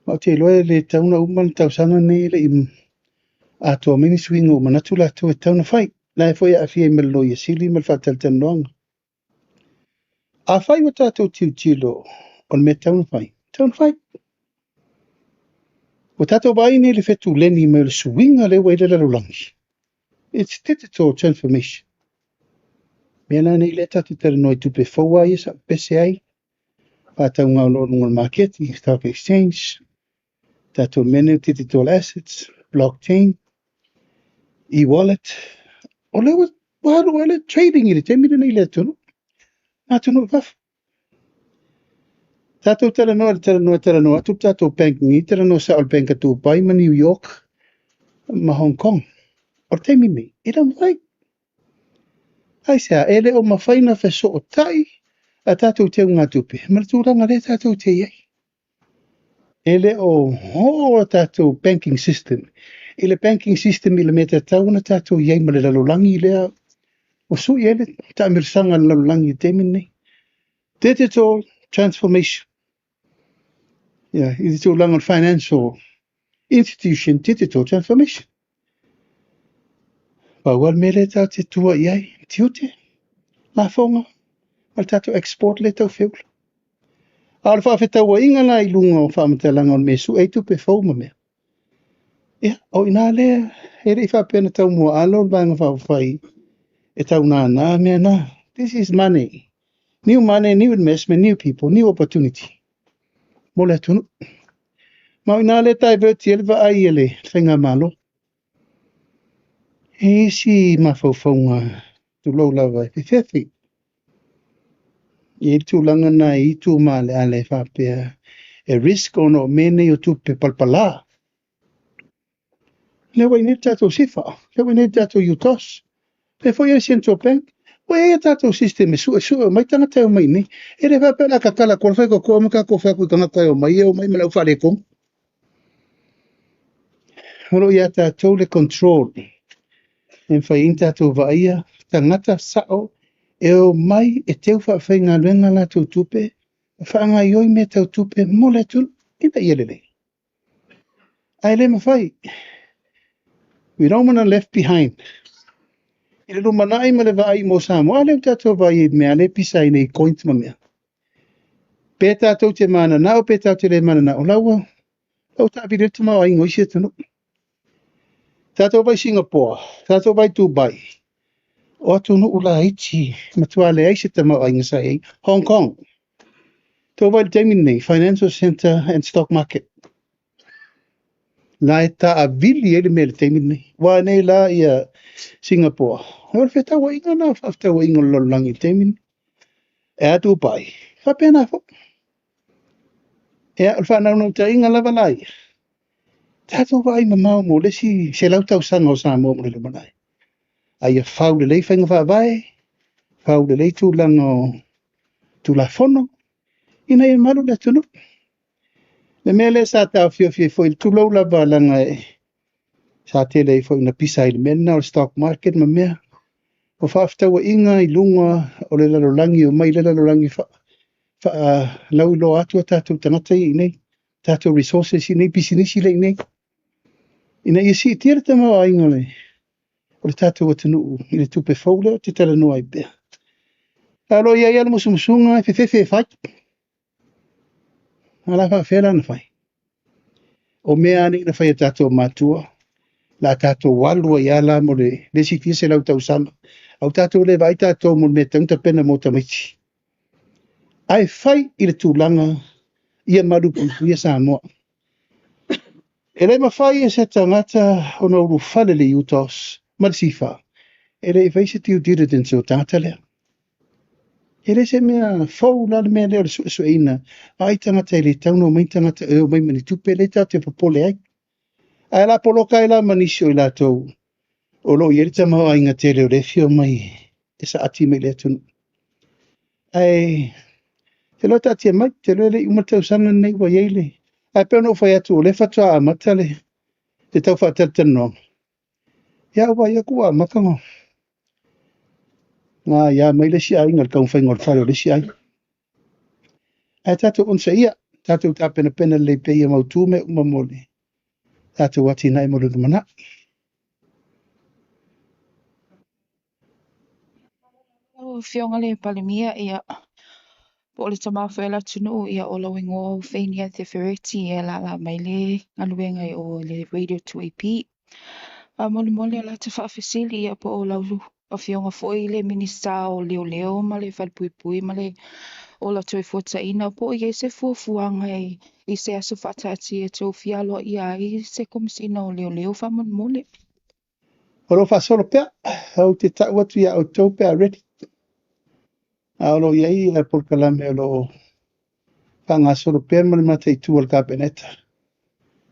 Ma ou te iloa e le tatau ona uma le tausaga lenei e le i atoa mai ni suiga ua manatu latou e tatau ona fai. La e foi e aafia ai ma le Loia Sili ma le faatalatalanoaga. Afai ua tatou tilotilo o le mea e tatau ona fai, e tatau ona fai. Ua tatou vaai nei i le fetuleni mai o le suiga lea ua i ai le lalolagi. It's digital transformation. Mea la nei lea tatou te talanoa i tupe fou lava ia sa pese ai, faatauga o luga o le maketi, stock exchange, tatou mea nei o digital assets, blockchain, e-wallet. O lea ua alu ai le trading i le taimi lenei i le atunuu, atunuu i fafo. Tatou talanoa le talanoa talanoa atu le tatou banking i talanoa sao le bank a Dubai ma New York ma Hong Kong. O le taimi nei, e le o mafai. Aisea, e le o mafai ona fesootai a tatou teugatupe ma le tulaga lea tatou te i ai. E le o oo a tatou banking system i le banking system i le mea tatau ona tatou i ai ma le lalolagi lea ua sui ai le taamilosaga a le lalolagi i le taimi lenei. Digital transformation. Yeah, i le tulaga o le financial institution digital transformation. Pau lava le mea lea tatou te tua i ai, tiute, lafoga, ma le tatou export lea e tau feula. A o le faafetauaiga la i luga o faamatalaga o le mea e sue ai tupe fou ma mea, ia, o i ina lea e le i faapea na taumuaalo le Vaega Faaupufai e tau nānā mea na. This is money. New money, new investment, new people, new opportunity mo le atunuu. Ma o i ina lea e divert ai le vaai a le faigamalo. E isi mafaufauga tulou lava e fefefe. E i ai le tulaga na e itu maaleale e faapea e risk ona o mea nei o tupe palapala. Lea ua i nei le tatou SIFA, lea ua i nei le tatou UTOS, lea foi e i ai le Central Bank. Ua i ai a tatou system e suesue mai tagata e omai i inei. E le faapea o le a tatala atu le faitotoa ma tatou fai atu i tagata e omai e omai ma le au faaletonu. O lo o ia tatou le control e mafai ai ona tatou vaaia tagata sao e omai e teu faafaigaluega latou tupe ma faagaoioi mea tau tupe mo le atunuu ina ia lelei. Ae le mafai. We don't want to left behind. I le lumanai ma le vaai mo Samoa, a lea ua tatou vaai i mea lea e pisa ai nei coins ma mea. Pe tatou te mananao, pe tatou te le mananao, la ua taavili ai le tamaoaiga o isi atunuu. Tatou vai Singapore, tatou vai Dubai, o atunuu laiti, matua leai se tamaoaiga sa i ai. Hong Kong, tou vai i le taimi lenei, financial centre and stock market. La e taavili ai le mea i le taimi lenei. Ua nei la ia Singapore. O le fefaatauaiga na o faafetauaiga o le lalolagi i le taimi lenei. E a Dubai, faapena foi. Ia, o le faanaunautaiga lava la ia, tatou vaai mamao mo le isi 100 tausaga o Samoa mo le lumanai. A ia fau lelei faiga faavae, fau lelei tulaga o Tulafono, ina ia malu le atunuu. Le mea lea sa taofiofi ai foi, tulou lava leaga e sa tele ai foi ina pisa ai i le mea lena o le stock market ma mea. O faafetauaiga i luga o le lalolagi, o mai le lalolagi faalauiloa atu a tatou tagata ia i inei, tatou resources i inei, pisinisi lea i inei, ina ia siitia le tamaoaiga o le tatou atunuu i le tupe fou lea ou te talanoa ai pea. A o lo o i ai lava le musumusuga e fefefe e fai. A la faapefea la ona fai? O mea lava nei na fai e tatou matua, la tatou alu ai lava la mo le isi fia selau tausaga. A ua tatou le vaai tatou mo le mea e tatau ona tapena mo tamaiti. Ae fai i le tulaga ia malupuipuia Samoa. E le mafai e se tagata ona ulufale le UTOS ma le SIFA e le i fai se due diligence o tagata lea. E le se mea fou la le mea lea o le suesueina ai tagata e le tatau ona omai tagata e omai ma ni tupe lea tatou te popole ai. Ae la poloka ai la ma nisi o i latou o lo o i ai le tamaoaiga tele o le fia omai e saati mai i le atunuu. Ae te iloa taatia mai, te iloa e le i uma le tausaga lenei ua i ai le... Ae pei ona ou fai atu o lea faatoa amata le tau faatalatalanoaga. Ia ua vaai atu ua amata ona gaia mai le isi aiga i le taumafaiga o le fale o le isi aiga. Ae tatou onosaia. Tatou tapenapena lelei pea ia mautu mea uma mo le tatou atinae mo le lumanai. Lau Afioga i le Palemia, ia, po o le tama foi o le atunuu, ia, o lou igoa o Feinia Tefereti e alaala mai le galuega i o le Radio 2AP. Faamolemole o la ta faafesili, ia, po o lau afioga foi le Minisita o Leoleo ma le Falepuipui ma le Ola Toefuataiga, po o i ai se fuafuaga i se aso faataatia e tofia aloaia ai se Komesina o Leoleo faamolemole. O lo o faasolo pea, ou te tau atu iā outou pe a ready. A o lo o i ai polokalame o lo o faagasolo pea ma le mataitu a le Kapeneta.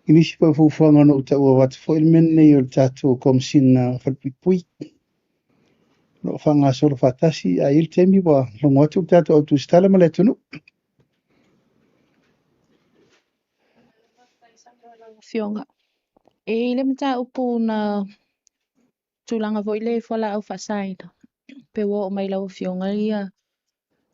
I nisi foi o fuafuaga na ou taua atu foi le mea lenei o le tatou Komesina o Falepuipui. O lo o faagasolo faatasi, a i ai le taimi ua logo atu le tatou autusitala ma le atunuu. Lau Afioga. E i ai le mataupu na tulaga foi le fualaau faasaina, pe ua oo mai lau Afioga ia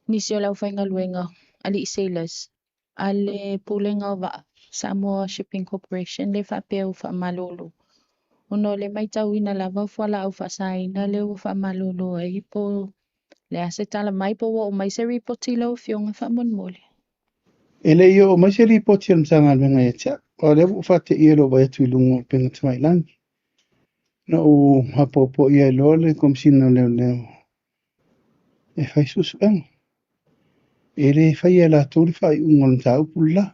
nisi o le aufaigaluega alii sailors a le Pulega o Vaa, Samoa Shipping Corporation, le faapea ua faamalolo. Ona o le matauina lava o fualaau faasaina lea ua faamalolo ai, po le a se tala mai, po ua oo mai se ripoti lau Afioga faamolemole. E le i oo mai se lipoti a le Matagaluega ia te au, o lea ua ou faateia lou vaai atu i luga o upega tafailagi. Na ou apoapoia ai loa le Komesina o Leoleo e fai suesuega. E le faia e latou le faaiuga o le mataupu le la.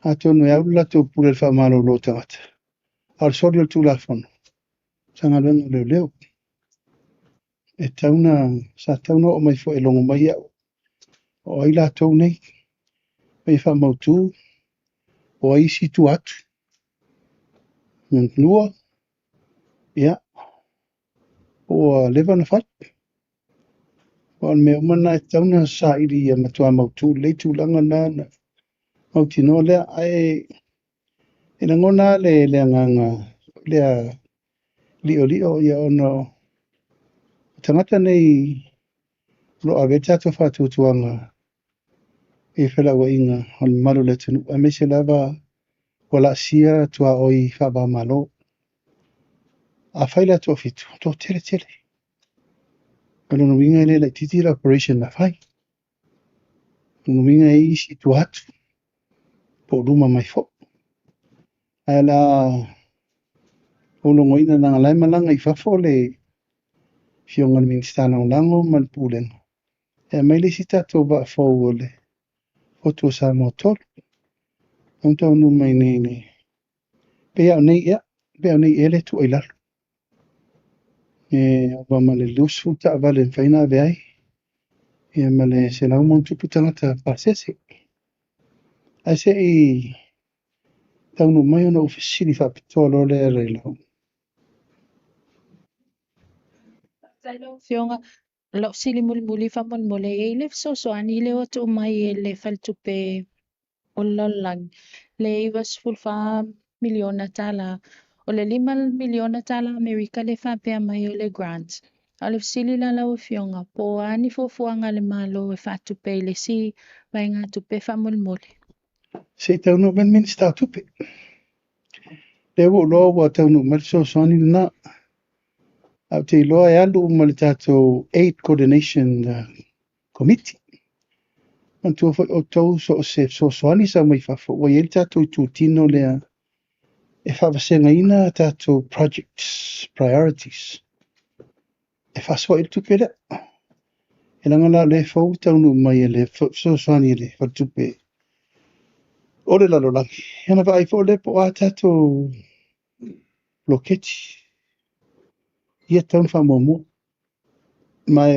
Atonu e au le latou pule i le faamalolo o tagata. A o le soli o le Tulafono, Matagaluega o Leoleo. E tatau ona, sa tatau ona oo mai foi e logo mai au. O ai latou nei, ma ia faamautu, o ai isi tua atu. Lua, ia, ua leva ona fai. O le mea uma lena e tatau ona saili ia matua mautu lelei tulaga na na mautinoa lea. Ae e lagona lava le agaga lea liolio ia ona o tagata nei o lo o ave i ai le tatou faatuatuaga i felauaiga o le mamalu o le atunuu, aemaise lava ua laasia tuaoi faava-o-Malo. A fai le atoa fitu, toatele tele. O lona uiga e le laitiiti le operation na fai. O lona uiga e i ai isi i tua atu, po o luma mai foi. Ae o le a ou logoina leaga o la e malaga i fafo le Afioga i le Minisita Lagolago ma le Pulega e aumai le isi tatou vaa fou o le Fotu o Samoa 3. E taunuu mai nei le pei lava o nei ea, pei lava o nei ea le tuu ai i lalo. E ova ma le 20 taavale e mafai ona ave ai, ia ma le 100+ tagata pasese. Ae se i taunuu mai ona ou fesili faapitoa loa lea i lau. Faafetai lau Afioga. O lau fesili mulimuli faamolemole, e i ai le fesoasoani lea ua tuu mai e le Faletupe o le Lalolagi, le $94 miliona tala. O le $5 miliona tala Amerika le faapea mai o le grant. A o le fesili la lau Afioga, po o a ni fuafuaga a le Malo e faatupe i le isi vaegatupe faamolemole. Se i taunuu mai le Minisita o Tupe. Lea ua ou iloa ua taunuu mai le fesoasoani lena. Ae ou te iloa e alu ma le tatou Aid Coordination Committee. Manatua foi outou so o se fesoasoani sau mai fafo, ua i ai le tatou itutino lea e faavasegaina tatou projects, priorities. E faasoa i le tupe lea. E leaga la o lea e fou taunuu mai e le fesoasoani e le Faletupe o le Lalolagi. Ia ona vaai foi lea po o a tatou poloketi. Ia tatau ona faamuamua. Ma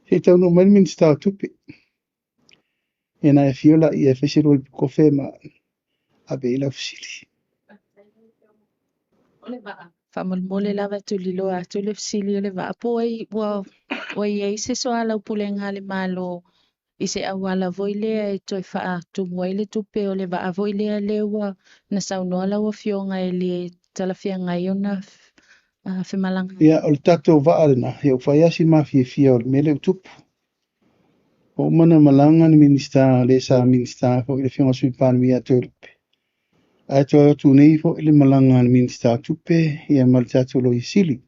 se i taunuu mai le Minisita o Tupe. Ia na e afio laia e fai se lua ipu kofe ma ave i lau fesili. O le vaa. Faamolemole lava e tuliloa atu le fesili o le vaa. Po ai ua i ai se soalaupulega a le Malo i se auala foi lea e toe faatumu ai le tupe o le vaa foi lea lea ua na saunoa lau Afioga e le talafeagai ona femalaga. Ia, o le tatou vaa lena, ia ua fai lava si mafiafia o le mea lea ua tupu. Ua uma ona malaga le Minisita, le sa Minisita foi le Afioga i le Sui Palemia ia Toelupe. Ae toe atu nei foi le malaga a le Minisita o Tupe ia ma le tatou Loia Sili.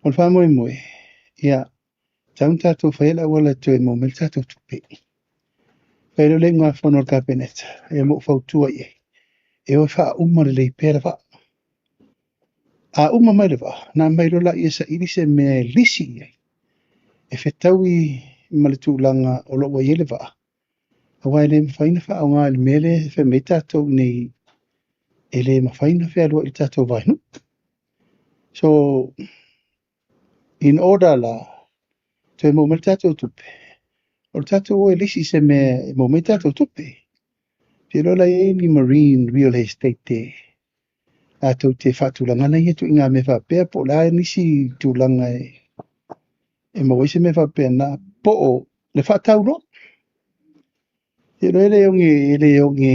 O le faamoemoe, ia, tatau ona tatou faia le auala e toe maua mai le tatou tupe. Fai loa le iugafono a le Kapeneta, ia ma ou fautua i ai, e o e faauma lelei pea le vaa. A uma mai le vaa, ona aumai loa lea e saili se mea e lisi i ai, e fetaui ma le tulaga o lo o ua i ai le vaa, aua e le mafai ona faaaoga i le mea lea e fai mai ai tatou nei, e le mafai ona fealuai i le tatou vaenuu. So, in order la, toe maua mai le tatou tupe, o le tatou o e lisi i se mea e maua mai tatou tupe. Ou te iloa la e i ai ni marine real estate e latou te faatulagaina ia ituaiga mea faapea, po o le a nisi tulaga e maua ai se mea faapena, po o le faatau loa. Ou te iloa e le oge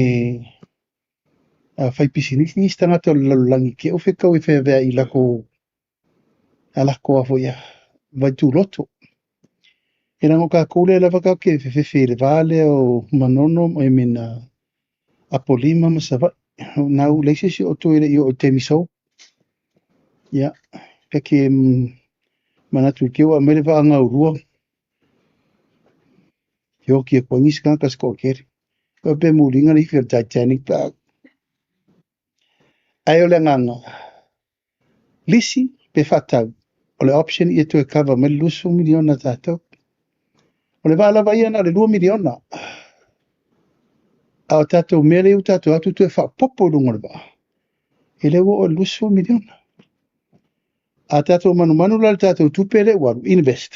fai pisinisi isi tagata o le lalolagi ke o fetau e feaveai i lako a lako a foi a vaituloto. E leaga o tatou lea lava tatou te fefefe i le va lea o Manono ma mena Apolima ma Savaii. Na ua leai se isi o outou e le i oo i le taimi sou. Ia, ta te manatu i te i ua aumai le vaa gaulua, ioki atu ai nisi tagata se toatele. Pe muliga le ifi o le Titanic pe a. Ae o le agaga, lisi pe faatau, o le option ia toe cover mai le 20 miliona tatou. O le vaa lava ia na o le 2 miliona. A o tatou mea lea ua tatou atu toe faaopoopo i luga o le vaa, e le ua oo i le 20 miliona. A tatou manumanu la i le tatou tupe lea ua alu, invest,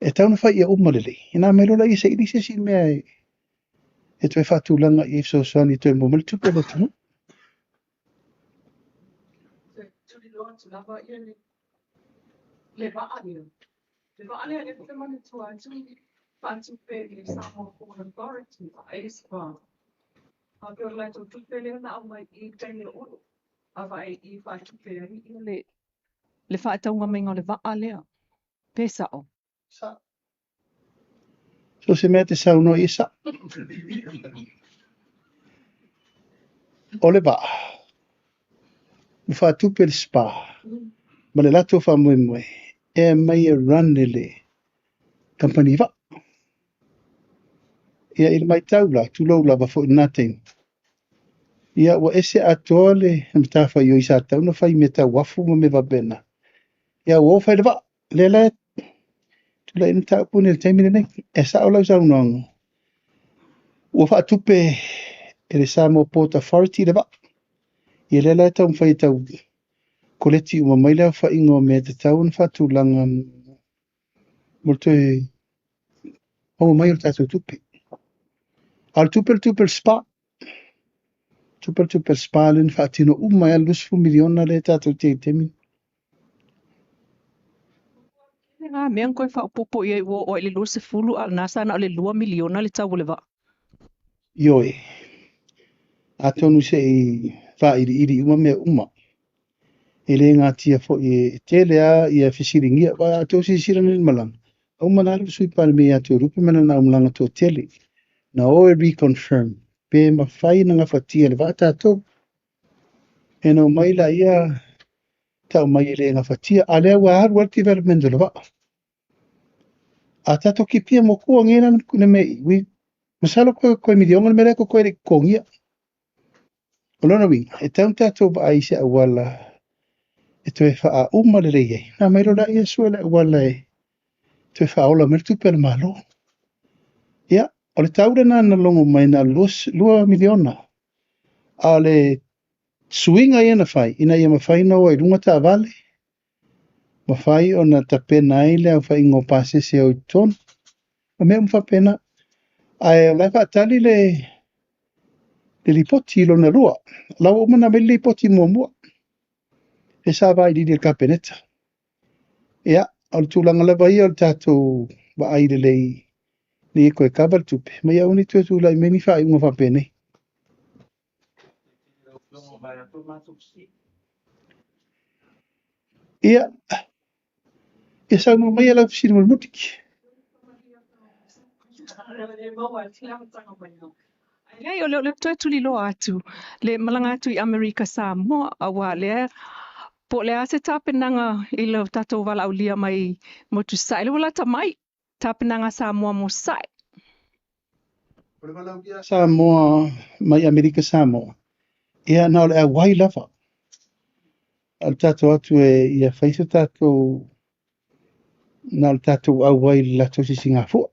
e tatau ona fai ia uma lelei. Ina aumai loa lea saili se isi mea e toe faatulaga i ai fesoasoani e toe maua mai le tupe a le atunuu. Tuliloa atu lava ia le vaa lea. Le vaa lea lea te manatua atu faatupe i le Samoa Port Authority e SPA. A pe o le latou tupe lea na aumai i taimi o Olo. A vaai i faatupe ai ia le faatauga maiga o le vaa lea. Pe sao. So se mea te saunoa i sa. O le vaa, ua faatupe le SPA, ma le latou faamoemoe, e aumai e run e le kamupani vaa. Ia i le matau la, tulou lava foi i lena taimi, ia ua ese atoa le matafaioi sa tatau ona fai i mea tau uafu ma mea faapena. Ia ua o fai le vaa, lea la e tulai ai le mataupu lenei i le taimi lenei. E sao lau saunoaga, ua faatupe e le Samoa Port Authority le vaa. Ia lea la e taumafai e tau koleti uma mai le aofaiga o mea e tatau ona faatulaga mo le toe maua mai o le tatou tupe. A o le tupe, le tupe le SPA. Tupe le tupe le SPA lea na faatino uma ai le 20 miliona lea tatou te i le taimi. Le ngā mea koe faaopoopo i ai ua oo ai i le 20 a o lena sa na o le 2 miliona le tau o le vaa. Ioe. Atonu se i whairiiri uma mea uma. E le ngatia foi e tele a ia fesiligia. Wa a tau silasila nei i le malaga. Au mana le Sui Palemia ia Toelupe ma lana aumalaga toatele. Na o e reconfirm. Pe mafai na gafatia le vaa tatou. E na omai la ia tau mai e le gafatia. A lea ua alu ai le development o le vaa. A tatou kipia moku nge na na me i. Masalo koe miliona le mea lea ko koe le totogia. O lona uiga, e tatau ona tatou vaai i se auala e toe faauma lelei ai. Na aumai loa lea sue le auala e toe faaola mai le tupe a le Malo. Ia, o le tau lena na logo mai na 2 miliona. A o le suiga ia na fai, ina ia mafai ona o ai i luga taavale, mafai ona tapena ai le aofaiga o pasese o i totonu. O mea uma faapena. Ae o la e faatali le lipoti lona lua. La ua uma ona aumai le lipoti muamua. E sa vailiili e le Kapeneta. Ia, o le tulaga lava ia o le tatou vaai lelei ni e koe kava le tupe, ma ia aua ne i toe tulai mai ni faaiuga faapenei. Ia, ia saunoa mai lau fesili mulimuli. Leai, o le toe tuliloa atu le malaga atu i Amerika Samoa, auā lea po o le a se tapenaga i lo tatou valaaulia mai motu Sasae, lea ua lata mai tapenaga a Samoa mo Sasae. O le valaaulia a Samoa mai Amerika Samoa, ia na o le auai lava. A o le tatou atu e ia fai se tatou, na o le tatou auai i le latou sisigafua.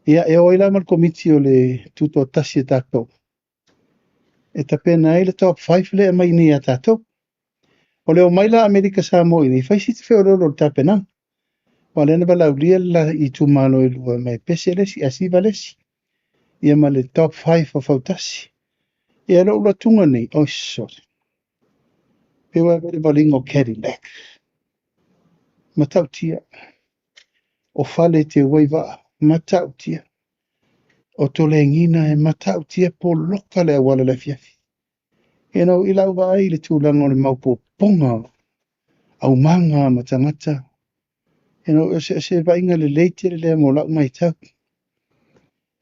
Ia, e o ai la ma le komiti o le tutoatasi a tatou e tapena ai le top 5 lea e aumai nei ia tatou. O le omai la Amerika Samoa i nei, fai si feoloolo o le tapenaga. Aua o lea na valaaulia le itumalo e lua mai Pese le isi, Asiva le isi. Ia ma le top 5 o Fautasi. Ia lou alu atuga nei, oi sorry. Pe ua le valiga o Cadillac. Matautia. O fale te uai vaa, matautia. O tolegina e matautia poloka le auala le afiafi. Ia na i lau vaai i le tulaga o le maopoopoga aumaga ma tagata. Ia na o se vaaiga lelei tele lea mo lau matau.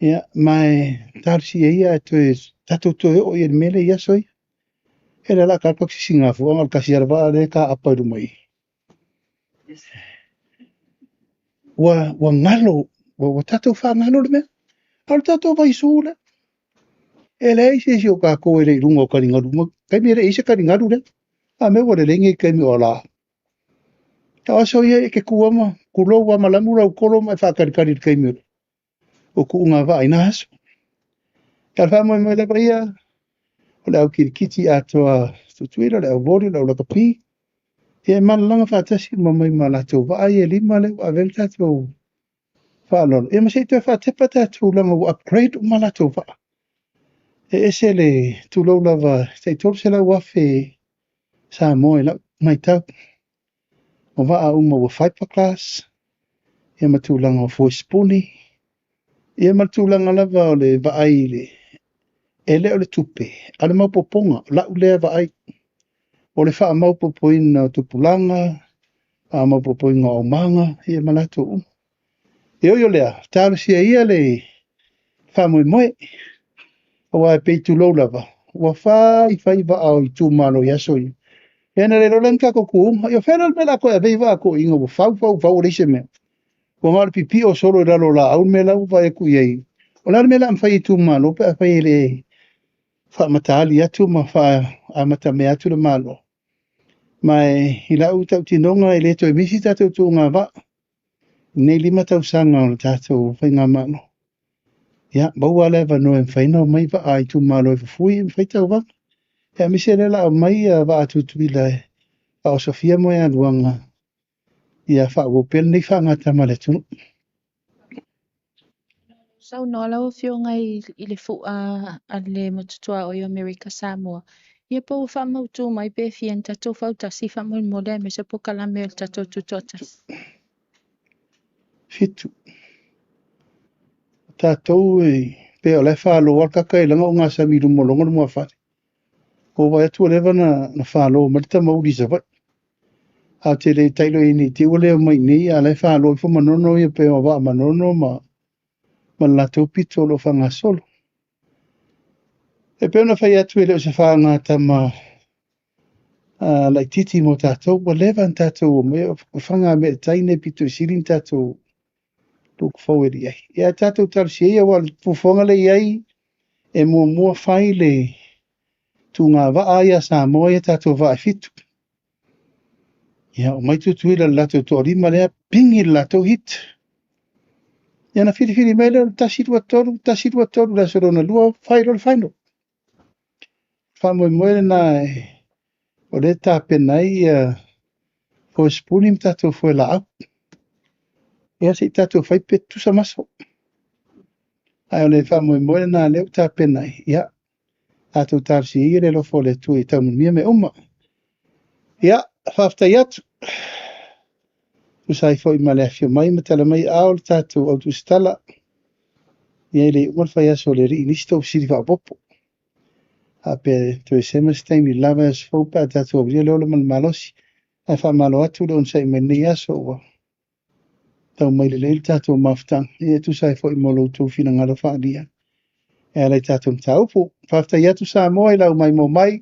Ia, ma e talosia ia e toe, tatou toe oo i le mea lea i aso ia. E le la ka ka sisigafuaga o le tasi ala lea ka apa i luma i. Ua galo, ua tatou whangalo le mea. A o le tatou vaisu lea. E leai se isi o kākou e le i luga o kaligalu. Kaimi e le i se kaligalu lea. A mea ua lelei nei kaimi o la. O aso ia e ke kuama, kulou ama lamu rau kolo ma e whākarikari le kaimi o ku unga vaa ina aso. Ka wha moi lava ia, o le au kirikiti atoa tutuila, le au voli, le au lakapi. Ia e malalanga whaatasi ma mai ma latou vaa ia lima le ua avele tatou whaalolo. Ia ma se i toe whaatepa tatou langa ua upgrade uma latou vaa. E ese le tulou lava, tai 300,000 Samoa i lau maitau. O vaa uma ua fiberglass, ia ma tulaga o foe spuni, ia ma tulaga lava o le vaai i le, e le o le tupe, a le maopoopoga, lau lea vaai. O le faamaopoopoina o tupulaga, faamaopoopoina o aumaga, ia ma latou uma. E oi o lea, talosia ia le faamoemoe. Aua e pei tulou lava, ua fai fai vaa o itumalo i aso ia. Ia na le lola ni tatou kuuga. Ia whea le mea la koe avei vaa ko inga ua fau fau fau o leise mea. Ua ngā le pipi o solo i lalo la au mea la ua vai aku i ai. O la le mea la amwhai i tūmalo pe a whai e le whaamatali atu ma wha mea atu le malo. Mai i lau tautinoga e le toe misi tatou tuuga vaa. Nei 5 tausaga o le tatou faigamalo. Ia, maua le avanoa e mafai ona omai vaa i itumalo e fufui e mafai tauvaga. Ia, aemaise lea la aumai vaa Tutuila e faaosofia moegaluaga ia faaauau pea lenei faagatama a le atunuu. Saunoa lau Afioga i le fua a le motutoa o i Amerika Samoa. Ia po ua faamautu mai pe fia ni tatou fautasi faamolemole aemaise polokalame o le tatou tutoatasi. 7. Tatou e pe o le whālo al kaka e langa o ngā sami lumo longo le mua whare. O vai atu o leva na whālo mai le tamauri sa vai. A te le tailo i nei te ua leo mai nei a le whālo i fo manono ia pe o waa manono ma latou pito o lo whangasolo. E pe ona whai atu e leo se whaanga tama laititi mo tātou, ua leva ni tātou o mea, o whanga me taine pito i sili ni tātou look forward i ai. Ia tātou talosia ia wa fufuanga le i ai e mua mua whai le tūnga waa ia Samoa ia tātou waa e 7. Ia o mai Tutuila le latou toa 5 lea pingi le latou hit. Ia na whiriwhiri mai lea o le 1 2 3, 1 2 3 le aso lona 2, whai lo le final. Whamoemoe le nā e o le tāpena ai ia foe spuni ma tātou foe laau. Ia se i tātou whai pe tusa maso. Ai o le whamoemoe le nā leo tāpena ai. Ia, tātou talosia ia le alofa o le Atua i taumanuia me uma. Ia, whawhtai atu. Tusa ai foi ma le afio mai ma tala mai ao le tātou au tusitala. Ia i le uma le whai aso le rii nisi tau siri whaapopo. A pe toe sema se taimi lava e aso fou pe a tātou aulia le ola ma le malosi. Ai whaamalo atu le onsa i mai nei aso ua. tau mai lelei le tatou mafutaga, ia e tusa ai foi mo lo outou finagalo faaalia e ala i tatou mataupu. Faafetai atu Samoa i lau maimoa mai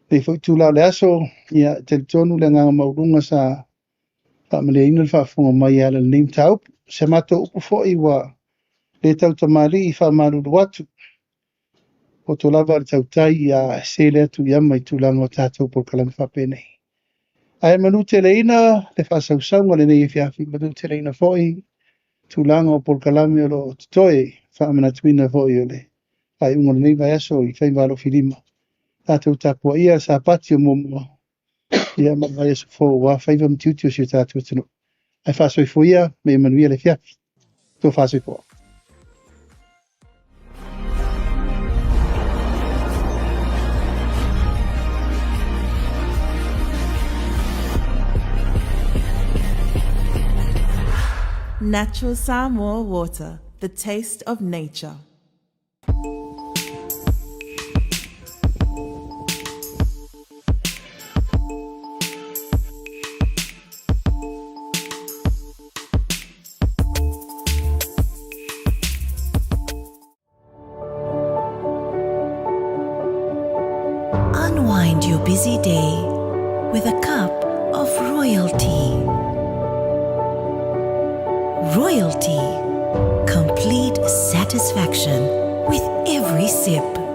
lenei foi itula o le aso, ia e talitonu le agaga maualuga sa faamalieina le faafofoga mai e ala i lenei mataupu. Se matou upu foi ua le tautamalii faamalulu atu, poto lava le tautai ia sele atu i ama i tulaga o tatou polokalame faapenei. Ae manuteleina le faasausauga o lenei afiafi, manuteleina foi tulaga o polokalame o lo o totoe, faamanatuina foi o le faaiuga o lenei vaiaso i faiva alofilima. Tatou tapuaia le Sapati o muamua, ia ma le vaiaso fou aua faiva ma tiute o si o tatou atunuu. Ae faasoifua ia, ma ia manuia le afiafi. Tofa soifua. Natural Samoa water, the taste of nature. Unwind your busy day with a cup of royalty. Royalty. Complete satisfaction with every sip.